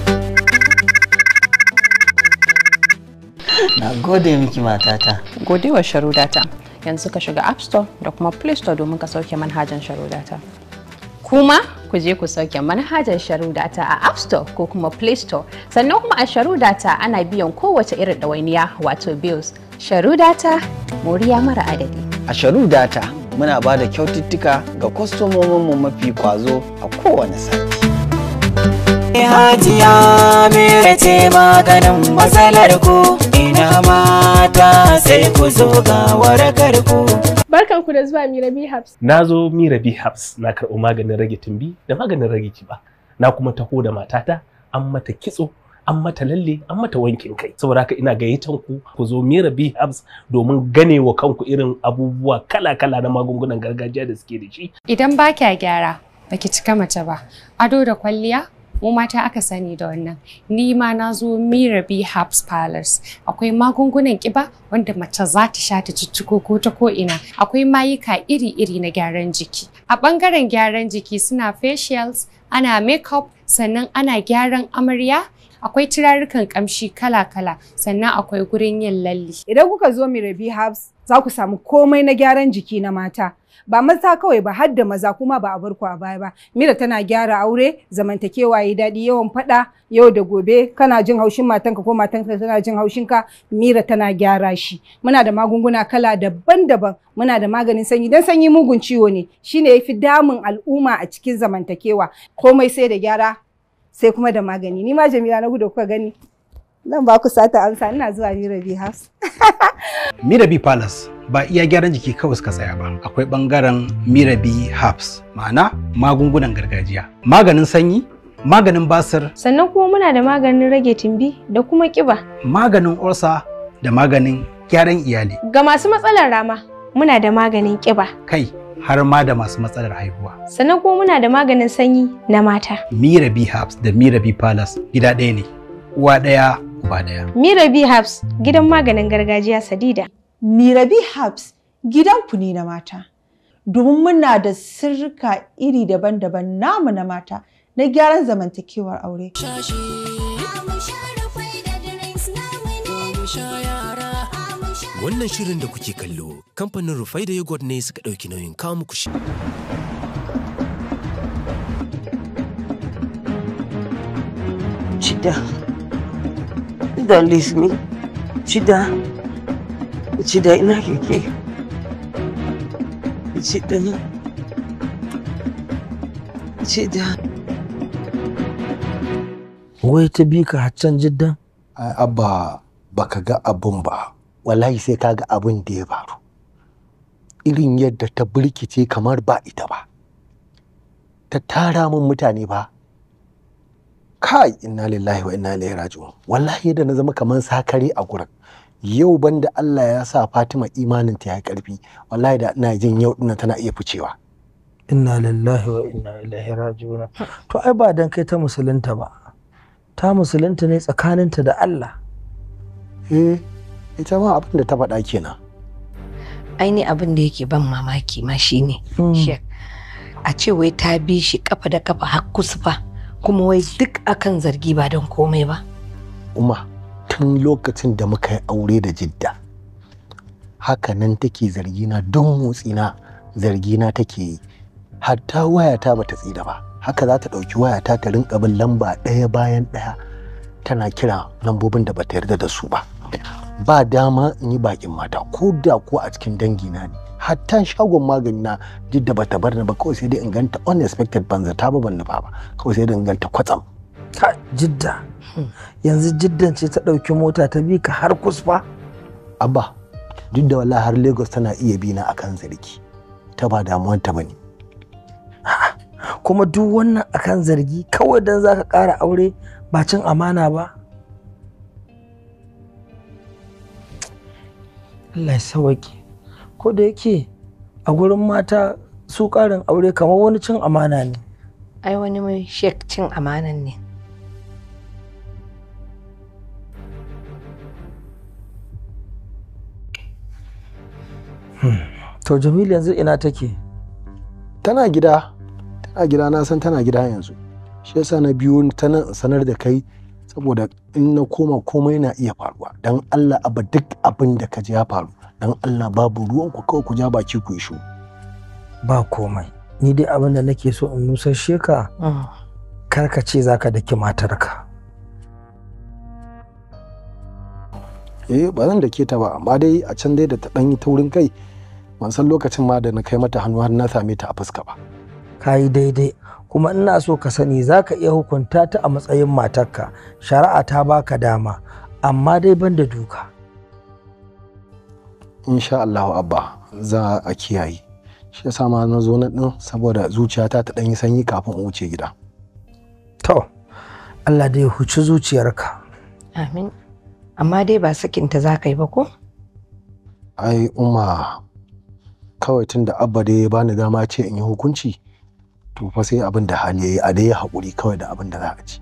Na gode miki, matata. Gode wa Sharu data. Yanzu ka shiga App Store da kuma Play Store domin ka sauke manhajan Sharu data. Kuma ku je ku sauke manhajar Sharu Data a App Store ko kuma Play Store. Sannan kuma a Sharu Data ana biyan kowace irin ɗawainiya, wato bills. Sharu Data, moriya mara adadi. A Sharu Data muna ba da kyaututtuka ga kwastomominmu mafi kwazo a kowane sati. Hajiya Mera ce maganin matsalar ku, ina mata sai ku zo ga warakar ku. Barkanku da zuwa Mirabi Habs. Na zo Mirabi Habs na karɓi maganin rage tumbi da maganin rage kiba. Na kuma taho da matata, an mata kitso, an mata lalle, an mata wankin kai. Saboda haka ina gayyatan ku ku zo Mirabi Habs domin ganewa kanku irin abubuwa kala-kala na magungunan gargajiya da suke da shi. Idan ba kya gyara, baki cika mace ba. Ado da kwalliya Mu mata aka sani da wannan. Ni ma na zo Mirabi Herbs Palace. Akwai magungunan kiba wanda mace za ta sha ta cicciko ko ta ko ina. Akwai mayuka iri-iri na gyaran jiki. A bangaren gyaran jiki suna facials, ana makeup, sannan ana gyaran amarya. Akwai turarukan kamshi kala-kala, sannan akwai gurin yin lalli. Idan kuka zo Mirabi Herbs za ku samu komai na gyaran jiki na mata. Ba maza kawai ba, har da maza kuma ba a bar ku a baya ba. Mira tana gyara aure, zamantakewa yi daɗi, yawan faɗa yau da gobe kana jin haushin matanka ko matanka tana jin haushinka, Mira tana gyara shi. Muna da magunguna kala daban-daban, muna da maganin sanyi dan sanyi mugun ciwo ne, shine yafi damun al'umma a cikin zamantakewa. Komai sai da gyara sai kuma da magani. Ni ma Jamila na gudu kuka gani. Zan ba ku sata amsa, ina zuwa Mirabi House. Mirabi Palace ba iya gyaran jiki kawai suka tsaya ba. Akwai bangaren Mirabi Herbs, ma'ana magungunan gargajiya, maganin sanyi, maganin basir. Sannan kuma muna da maganin rage tumbi da kuma kiba. Maganin ulcer da maganin gyaran iyali. Ga masu matsalar rama, muna da maganin kiba. Kai, har ma da masu matsalar haihuwa. Sannan kuma muna da maganin sanyi na mata. Mirabi Herbs da Mirabi Palace gida ɗaya ne, uwa ɗaya, uba ɗaya. Mirabi Herbs gidan maganin gargajiya Sadida. Mirabi Herbs gidanku ne na mata. Domin muna da sirrika iri daban-daban namu na mata na gyaran zamantakewar aure. Wannan shirin da kuke kallo, kamfanin Rufai da Yogurt ne suka ɗauki nauyin kawo muku shi. Chida. Don't leave me. Chida. Chida ina kike. Chida. Chida. Wai ta bi ka haccan Jidda? Ai abba baka ga abun ba. Wallahi sai ka ga abun da ya faru. Irin yadda ta birkice kamar ba ita ba. Ta tara min mutane ba. Kai, inna lillahi wa inna ilaihi raji'un. Wallahi yadda na zama kamar sakare a gurin. Yau banda Allah ya sa Fatima imanin ta ya karfi, wallahi da ina jin yau dinnan tana iya ficewa. Inna lillahi wa inna ilaihi raji'un. To ai ba dan kai ta musulunta ba. Ta musulunta ne tsakaninta da Allah. Eh, ita ma abin da ta faɗa kenan. Ai ni abin da yake ban mamaki ma shine, Sheikh, a ce wai ta bi shi kafa da kafa har kusufa, kuma wai duk akan zargi ba don komai ba. Umma, tun lokacin da muka yi aure da Jidda, haka nan take zargina, don motsina zargina take yi. Hatta wayata bata tsira ba. Haka za ta ɗauki wayata ta rinka bin lamba ɗaya bayan ɗaya tana kira lambobin da bata yarda da su ba. Ba dama in yi bakin mata ko da ko a cikin dangina ne. Hatta shagon magani na Jidda bata bar ni ba, kawai sai dai in ganta unexpected, ban zata ba ban nufa ba, kawai sai dai in ganta kwatsam. Ka Jidda, yanzu Jiddan ce ta ɗauki mota ta bi ka har kusfa? Abba, Jidda wallahi har Lagos tana iya bi na akan zargi. Ta ba damuwar ta bane. Kuma duk wannan akan zargi kawai dan zaka ƙara aure ba cin amana ba. Allah ya sauke. Ko da yake a gurin mata su ƙarin aure kamar wani cin amana ne. Ai wani mai Sheikh cin amanan ne. To Jamilu yanzu ina take? Tana gida. Tana gida, na san tana gida yanzu. Shi yasa na biyo ta nan in sanar da kai, saboda in na koma komai na iya faruwa. Dan Allah abba, duk abin da ka ji ya faru, dan Allah babu ruwan ku, kawai ku ja baki ku yi shiru. Ba komai. Ni dai abin da nake so in nusashe ka, kar ka ce zaka daki matarka. Eh, ba zan dake ta ba, amma dai a can dai da ta dan yi taurin kai, ban san lokacin ma da na kai mata hannu har na same ta a fuska ba. Ka yi daidai, kuma ina so ka sani za ka iya hukunta ta a matsayin matarka, shari'a ta baka dama, amma dai ban da duka. Insha Allah abba, za a kiyaye. Shi yasa ma na zo nan din saboda zuciyata ta dan yi sanyi kafin in wuce gida. To, Allah dai ya huci zuciyarka. Amin. Amma dai ba sakinta za ka yi ba ko? Ai umma, kawai tun da abba dai ya bani dama ce in yi hukunci, To fa sai abin da hali yayi, a dai haƙuri kawai da abin da za a ci.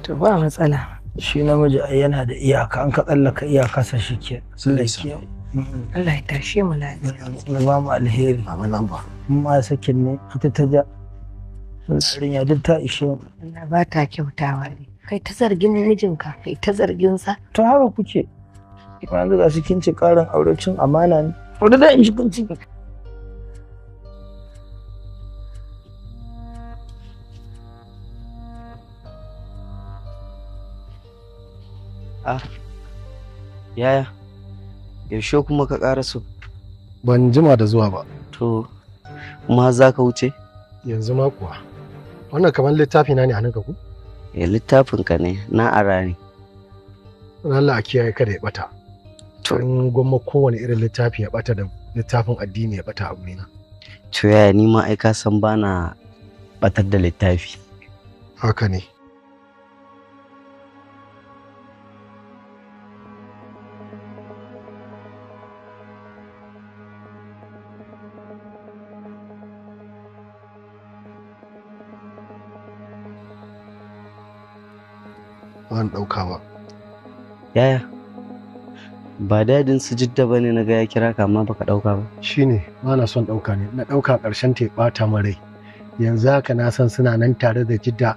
To ba matsala. Shi namiji ai yana da iyaka, an ka tsallaka iyakarsa shi ke. Allah ya tashe mu lafiya. Allah ba mu alheri. Amin abba. Ma sakin ne ita ta ja. Yarinya duk ta ishe mu. Allah ba ta kyautawa ne. Kai ta zargin mijinka, kai ta zargin sa. To haka kuke. Yanzu ga shi kin ci ƙarin aure cin amana ne. Wanda da in ji kun ci. Ah, yaya, yaushe kuma ka ƙaraso? Ban jima da zuwa ba. To, ma za ka wuce? Yanzu ma kuwa. Wannan kamar littafi na ne a nan ka ku? Eh, littafin ka ne, na ara ne. Allah a kiyaye kada ya bata. To, in gwamma kowane irin littafi ya bata da littafin addini ya bata a gurina. To yaya, ni ma ai ka san bana batar da littafi. Haka ne. Ban ɗauka ba. Yaya, ba dadin su Jidda bane na ga ya kira ka amma baka ɗauka ba. Shine, ba na son ɗauka ne, na ɗauka ƙarshen ta ya ɓata min rai. Yanzu haka na san suna nan tare da Jidda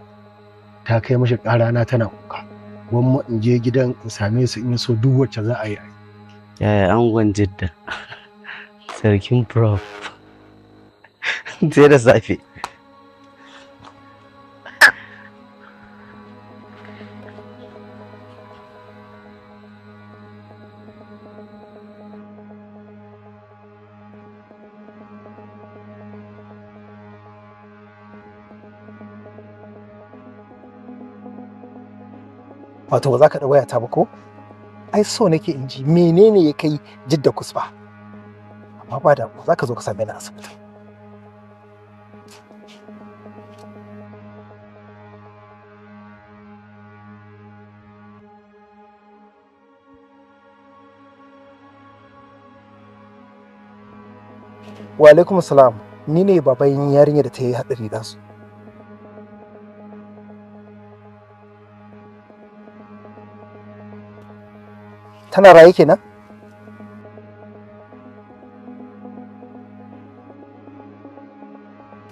ta kai mashi ƙara na tana kuka. Gwamma in je gidan in same su in so duk wacce za a yi. Yaya, angon Jidda, sarkin prof. Sai da safe. Wato ba za ka ɗau wayata ba ko? Ai so nake in ji menene ya kai Jidda kusfa. Amma ba damuwa, za ka zo ka same ni a asibiti. Wa alaikum salam, ni ne baban yarinya da ta yi haɗari ɗansu. Tana raye kenan?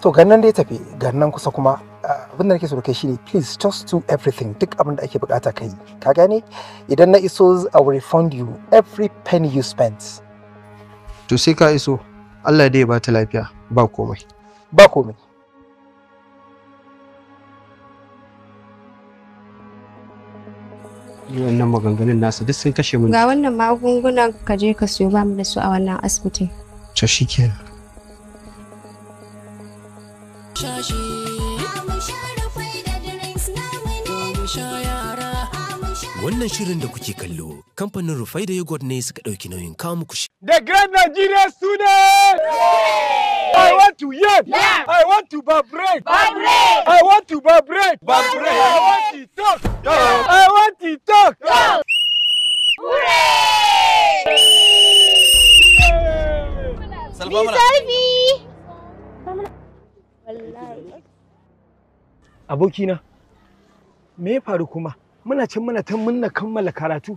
To gannan dai tafi, gannan kusa kuma abin da nake so da kai shine please just do everything, duk abin da ake bukata kai. Ka gane? Idan na iso I will refund you every penny you spent. To sai ka iso. Allah dai ya bata lafiya, ba komai. Ba komai. Wannan maganganun nasu duk sun kashe mun. Ga wannan magungunan ka je ka siyo, ba mu da su a wannan asibitin. To shikenan. Wannan shirin da kuke kallo, kamfanin Rufai da Yogurt ne suka ɗauki nauyin kawo muku shi. The great Nigerian student! I want to yell! Yeah! I want to vibrate! Vibrate! I want to vibrate! Vibrate! I want to talk! Talk! I want to talk! Talk! Hooray! Abokina, me ya faru kuma? Muna can muna ta munna kammala karatu,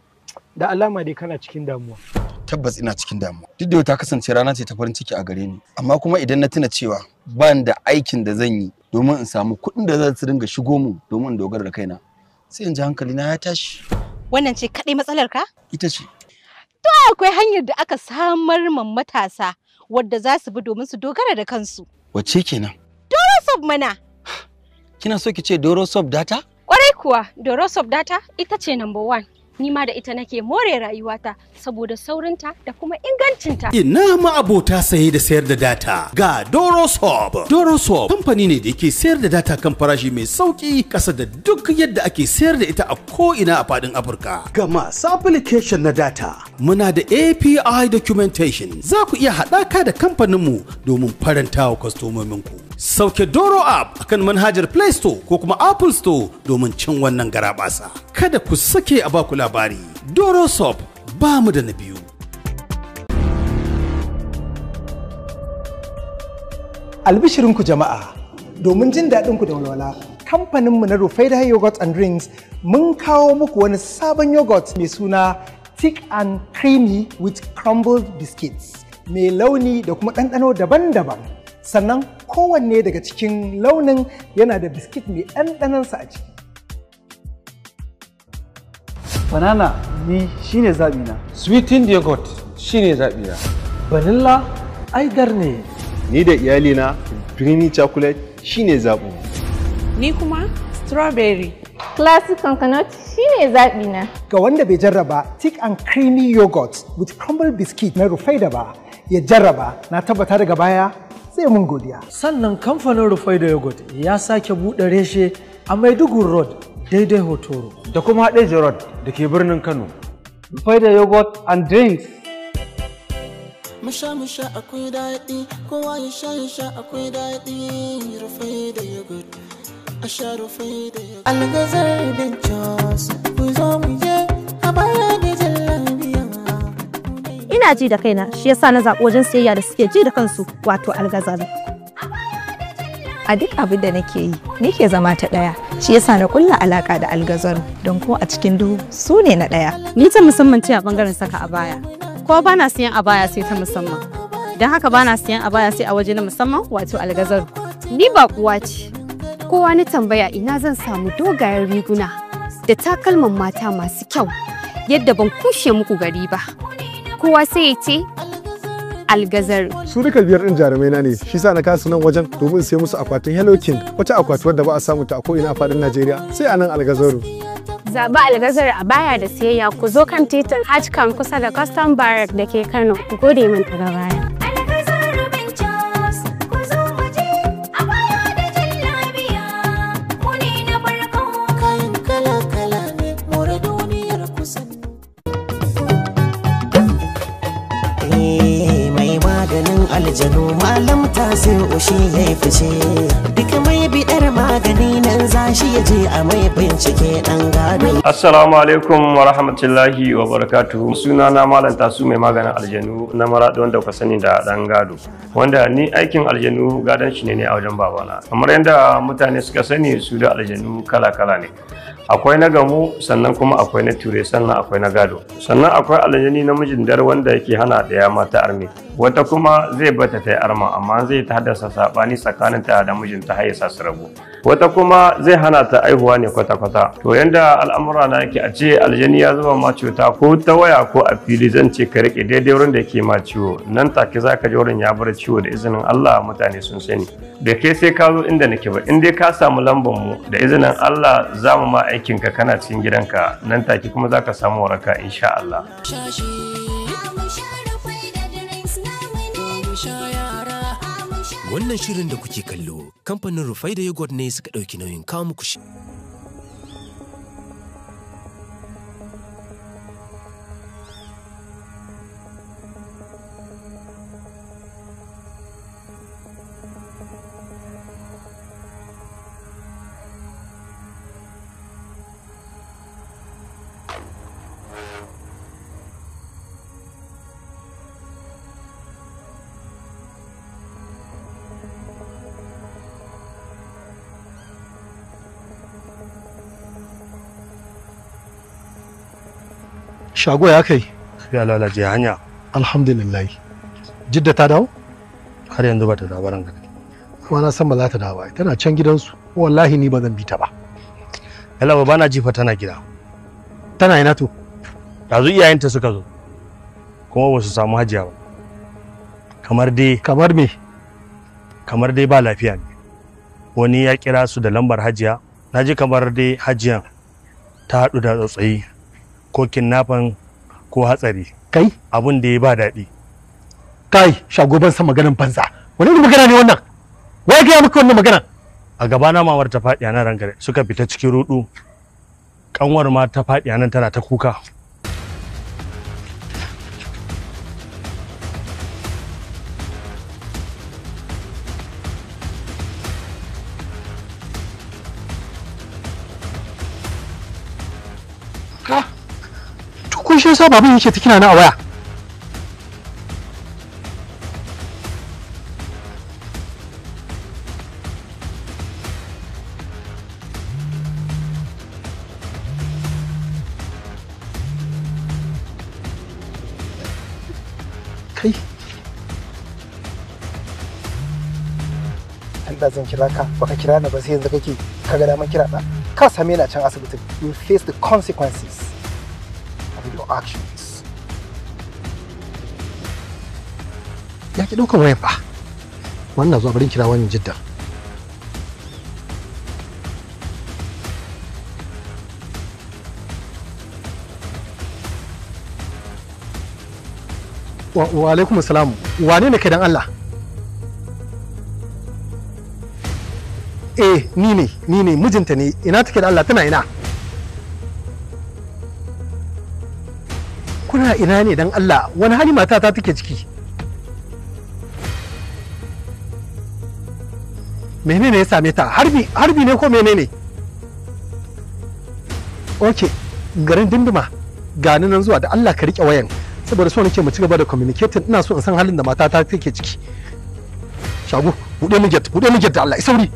da alama dai kana cikin damuwa. Tabbas ina cikin damuwa. Duk da yau ta kasance rana ce ta farin ciki a gare ni, amma kuma idan na tuna cewa ban da aikin da zan yi domin in samu kuɗin da za su dinga shigo mu domin in dogara da kaina, sai in ji hankalina ya tashi. Wannan ce kaɗai matsalar ka? Ita ce. To akwai hanyar da aka samar ma matasa wadda za su bi domin su dogara da kansu. Wacce kenan? Dorosop mana. Kina so ki ce Dorosop data? Kwarai kuwa, Dorosop data ita ce number one. Ni ma da ita nake more rayuwata saboda saurinta da kuma ingancinta. Ina ma abota saye da sayar da data ga Dorosop. Dorosop kamfani ne da yake sayar da data kan farashi mai sauki kasa da duk yadda ake sayar da ita a ko'ina a fadin Afirka. Ga masu application na data muna da API documentation za ku iya haɗaka da kamfaninmu domin faranta wa kwastomominku. Sauke Doro app akan manhajar Play Store ko kuma Apple Store domin cin wannan garabasa. Kada ku sake a baku labari. Doro Soap ba mu da na biyu. Albishirinku jama'a, domin jin daɗinku da walwala, kamfaninmu na Rufaida Yogurt and Drinks mun kawo muku wani sabon yogurt mai suna Thick and Creamy with Crumbled Biscuits, mai launi da kuma ɗanɗano daban-daban. Sannan kowanne daga cikin launin yana da biskit mai ɗanɗanonsa a ciki. Banana ni shine zaɓina. Sweetened yogurt shine zaɓina. Vanilla aidar ne. Ni da iyalina creamy chocolate shine zaɓinmu. Ni kuma strawberry. Classic coconut shine zaɓina. Ga wanda bai jarraba Thick and Creamy Yogurt with Crumbled Biscuit na Rufaida ba, ya jarraba, na tabbata daga baya zai mun godiya. Sannan kamfanin Rufaida Yogurt ya sake buɗe reshe a Maiduguri Road daidai Hotoro. Da kuma Hadeja Road da ke birnin Kano. Rufaida Yogurt and Drinks. Musha musha akwai daɗi, kowa ya sha akwai daɗi, Rufaida Yogurt. A sha Rufaida Yogurt. Algazar Ventures, ku zo mu je a baya da jallabiya. Ina ji da kaina, shi yasa na zaɓi wajen siyayya da suke ji da kansu, wato Algazar. A duk abin da nake yi, ni ke zama ta ɗaya. Shi yasa na kulla alaka da Algazaru, don ko a cikin duhu su ne na ɗaya. Ni ta musamman ce a bangaren saka abaya. Ko bana siyan abaya sai ta musamman. Don haka bana siyan abaya sai a waje na musamman, wato Algazaru. Ni baƙuwa ce. Kowa na tambaya ina zan samu dogayen riguna da takalman mata masu kyau yadda ban kushe muku gari ba. Kowa sai ya ce Algazaru. Su duka biyar ɗin jarumai na ne, shi sa na kasu nan wajen domin sai musu akwatin Hello King, wata akwati wadda ba a samu ta a ko'ina a faɗin Najeriya, sai a nan Algazaru. Zaɓi Algazar a baya da siyayya, ku zo kan titin Hajjkan kusa da Custom Barrack da ke Kano. Ku gode min daga baya. Kayan kala-kala ne, more duniyar kusan. Mai maganin aljanu malam Tasi'u shi ya yi fice, duk mai bidar magani nan za shi ya je a mai bincike dan gado. Assalamu alaikum wa rahmatullahi wa barakatuhu. Sunana Malam Tasu mai maganin aljanu na Maraɗi wanda kuka sani da ɗan gado. Wanda ni aikin aljanu gadon shi ne a wajen babana. Kamar yadda mutane suka sani, su da aljanu kala-kala ne. Akwai na gamu, sannan kuma akwai na ture, sannan akwai na gado. Sannan akwai aljani namijin dare wanda yake hana ɗaya mata arme. Wata kuma zai bata ta yi arma, amma zai ta haddasa saɓani tsakanin ta da mijinta har ya sa su rabu. Wata kuma zai hana ta aihuwa ne kwata-kwata. To yanda al'amura na yake, a ce aljani ya zuba ma cuta ko ta waya ko a fili, zan ce ka rike daidai wurin da yake ma ciwo, nan take za ka ji wurin ya bar ciwo da izinin Allah. Mutane sun sani da kai sai ka zo inda nake ba, in dai ka samu lambar mu, da izinin Allah za mu ma aikin ka kana cikin gidanka, nan take kuma za ka samu waraka insha Allah. Wannan shirin da kuke kallo, kamfanin Rufaida Yogurt ne suka ɗauki nauyin kawo muku shi. Shago, ya kai? Ya lalace hanya. Alhamdulillah. Jidda ta dawo? Har yanzu ba ta dawo ranka. Kuma na san ba za ta dawo ba. Tana can gidansu. Wallahi ni ba zan bi ta ba. Yalla ba na jifa tana gida. Tana ina to? Yanzu iyayenta suka zo. Kuma ba su samu hajiya ba. Kamar dai Kamar me? Kamar dai ba lafiya ne. Wani ya kira su da lambar hajiya. Na ji kamar dai hajiyan ta haɗu da tsautsayi ko kidnapping ko hatsari. Kai? Abun da ya ba daɗi. Kai, shago, ban san maganan banza. Wani irin magana ne wannan? Wai gaya maka wannan magana? A gabana mamar ta faɗi a nan rangare suka fita cikin rudu. Kanwar ma ta faɗi a nan tana ta kuka. Ha? To kun shi yasa baban yake ta kina na a waya. Kai. Allah zan kira ka, baka kira ni ba sai yanzu kake ka ga daman kira na. Ka same ni a can asibitin. You will face the consequences of your actions. Ya ki ɗaukar wayan fa. Wannan zuwa barin kira wannan Jidda. Wa alaikum salam. Wane ne kai dan Allah? Eh, ni ne mijinta ne. Ina take da Allah, tana ina? Kuna ina ne dan Allah? Wani hali matata take ciki? Menene ya same ta? Harbi ne ko menene? Okay, garin Dinduma. Gani nan zuwa, da Allah ka rike wayan. Saboda so nake mu ci gaba da communicating, ina so in san halin da matata take ciki. Shago, buɗe mu gate, buɗe mu gate da Allah, sauri.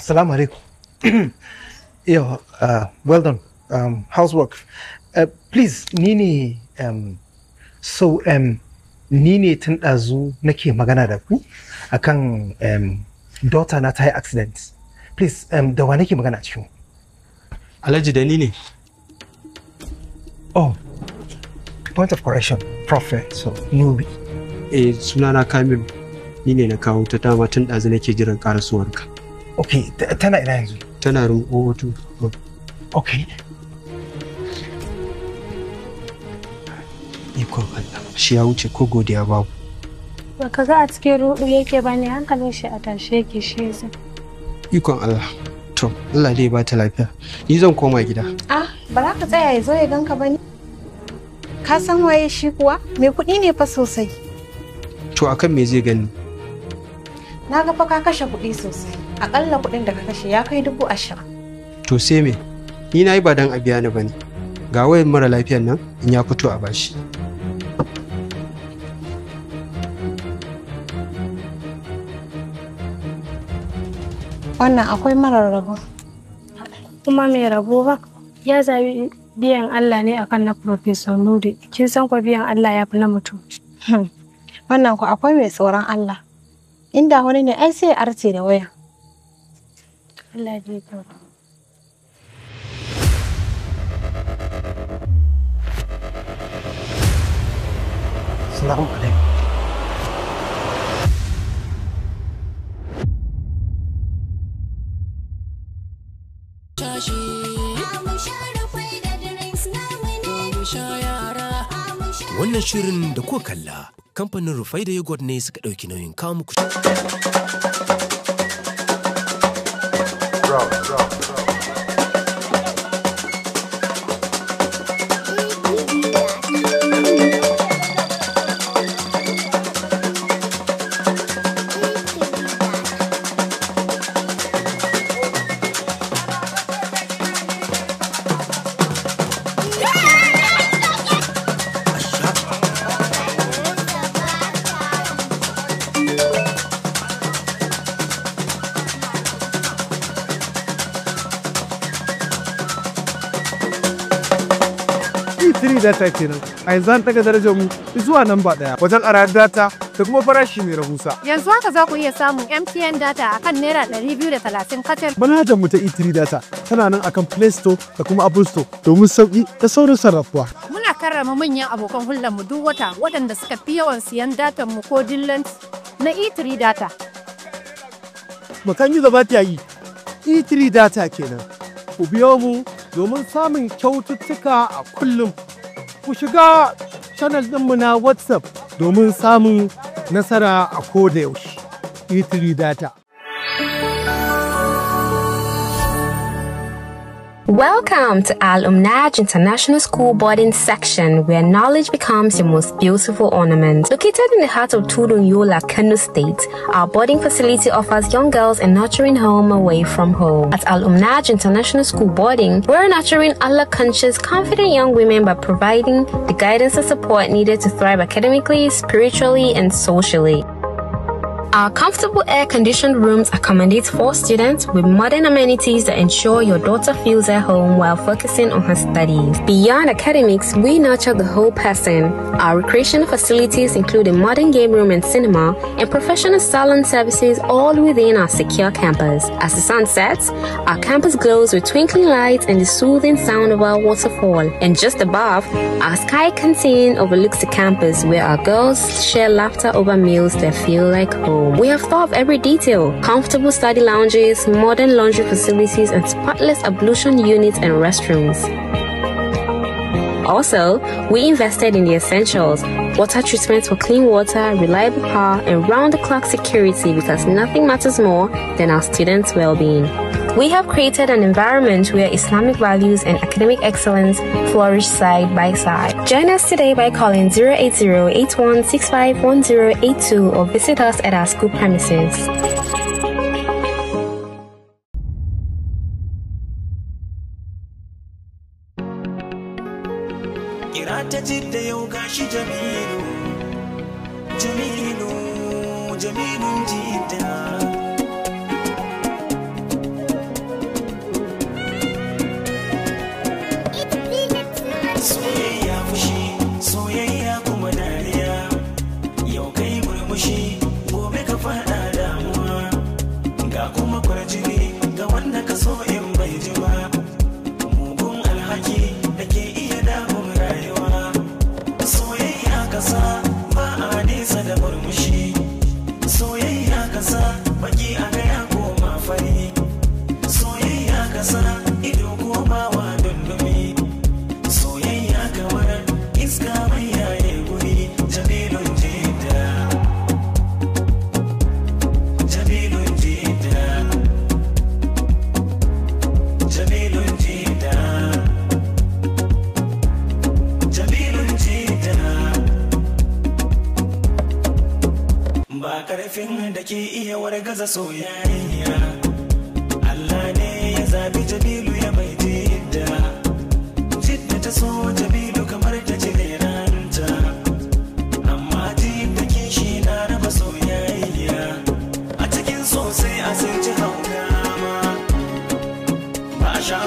Assalamu alaikum. Yeah, well done. Housework. Please, ni ne ni ne tun ɗazu nake magana da ku akan daughter na ta yi accident. Please, da wa nake magana cikin? Alhaji, da ni ne. Oh, point of correction, Prophet, so Nubi. Eh, sunana Kamilu. Ni ne na kawo ta, dama tun ɗazu nake jiran karasuwarka. Okay, tana ina yanzu? Tana room 002. Okay. Ikon Allah, shi ya wuce ko godiya babu. Baka ga a cikin ruɗu yake ba ne, hankalin shi a tashe yake shi yasa. Ikon Allah. To, Allah dai ba ta lafiya. Ni zan koma gida. Ah, ba za ka tsaya ya zo ya ganka ba ne? Ka san waye shi kuwa? Mai kuɗi ne fa sosai. To akan me zai gani? Na ga fa ka kashe kuɗi sosai. Akalla kuɗin da ka kashe ya kai 20,000. To sai me? Ni na yi ba dan a biya ni bane. Ga wayan mara lafiyan nan, in ya fito a bashi. Wannan akwai marar rabo. Kuma mai rabo ba, ya zabi biyan Allah ne akan na Professor Nuri. Kin san ko biyan Allah ya fi na mutum. Wannan ko akwai mai tsoron Allah. Inda wani ne ai sai ya arce da waya. Allah ya kyauta. Assalamu alaikum. Wannan shirin da kuka kalla, kamfanin Rufaida Yogurt ne suka ɗauki nauyin kawo muku. E3 data kenan. A yanzu an daga darajar mu zuwa namba 1 wajen arar data da kuma farashi mai rahusa. Yanzu haka za ku iya samun MTN data akan naira 230 kacal. Manhajar mu ta E3 data tana nan akan Play Store da kuma Apple Store domin sauki da saurin sarrafuwa. Muna karrama manyan abokan hulɗar mu duk wata waɗanda suka fi yawan siyan datan mu ko dillanci na E3 data. Makan yi zaba ta yi E3 data kenan. Ku biyo mu domin samun kyaututtuka a kullum. Ku shiga channel ɗinmu na WhatsApp domin samun nasara a koda yaushe. E3 data. Welcome to Al Umnaj International School Boarding Section, where knowledge becomes your most beautiful ornament. Located in the heart of Tudun Yola, Kano State, our boarding facility offers young girls a nurturing home away from home. At Al Umnaj International School Boarding, we're nurturing Allah-conscious, confident young women by providing the guidance and support needed to thrive academically, spiritually, and socially. Our comfortable air-conditioned rooms accommodate 4 students with modern amenities that ensure your daughter feels at home while focusing on her studies. Beyond academics, we nurture the whole person. Our recreational facilities include a modern game room and cinema and professional salon services, all within our secure campus. As the sun sets, our campus glows with twinkling lights and the soothing sound of our waterfall. And just above, our sky canteen overlooks the campus, where our girls share laughter over meals that feel like home. We have thought of every detail: comfortable study lounges, modern laundry facilities, and spotless ablution units and restrooms. Also, we invested in the essentials: water treatment for clean water, reliable power, and round-the-clock security, because nothing matters more than our students' well-being. We have created an environment where Islamic values and academic excellence flourish side by side. Join us today by calling 080-8165-1082 or visit us at our school premises. Kira ta Jidda yau gashi Jamilu, Jamilu, Jamilun Jidda. Soyayya fushi, soyayya kuma dariya. Yau kai murmushi, gobe ka faɗa damuwa. Ga kuma kwarjini, ga wanda ka so in bai ji ba. Mugun alhaki da ke iya damun rayuwa. Soyayya kasa ba a nesa da murmushi. Soyayya kasa baki a gaya koma fari. Soyayya kasa ido komawa dundumi. Soyayya kamar iska mai yaye guri. Jamilun Jidda, Jamilun Jidda, Jamilun Jidda, Jamilun Jidda. Ba karfin da ke iya wargaza soyayya, Allah ne ya zabi Jamilu ya mai Jidda. Jidda ta so Jamilu kamar ta cire ranta, amma Jidda kishi na raba soyayya. A cikin sosai a sun ci hauka ma, ba a sha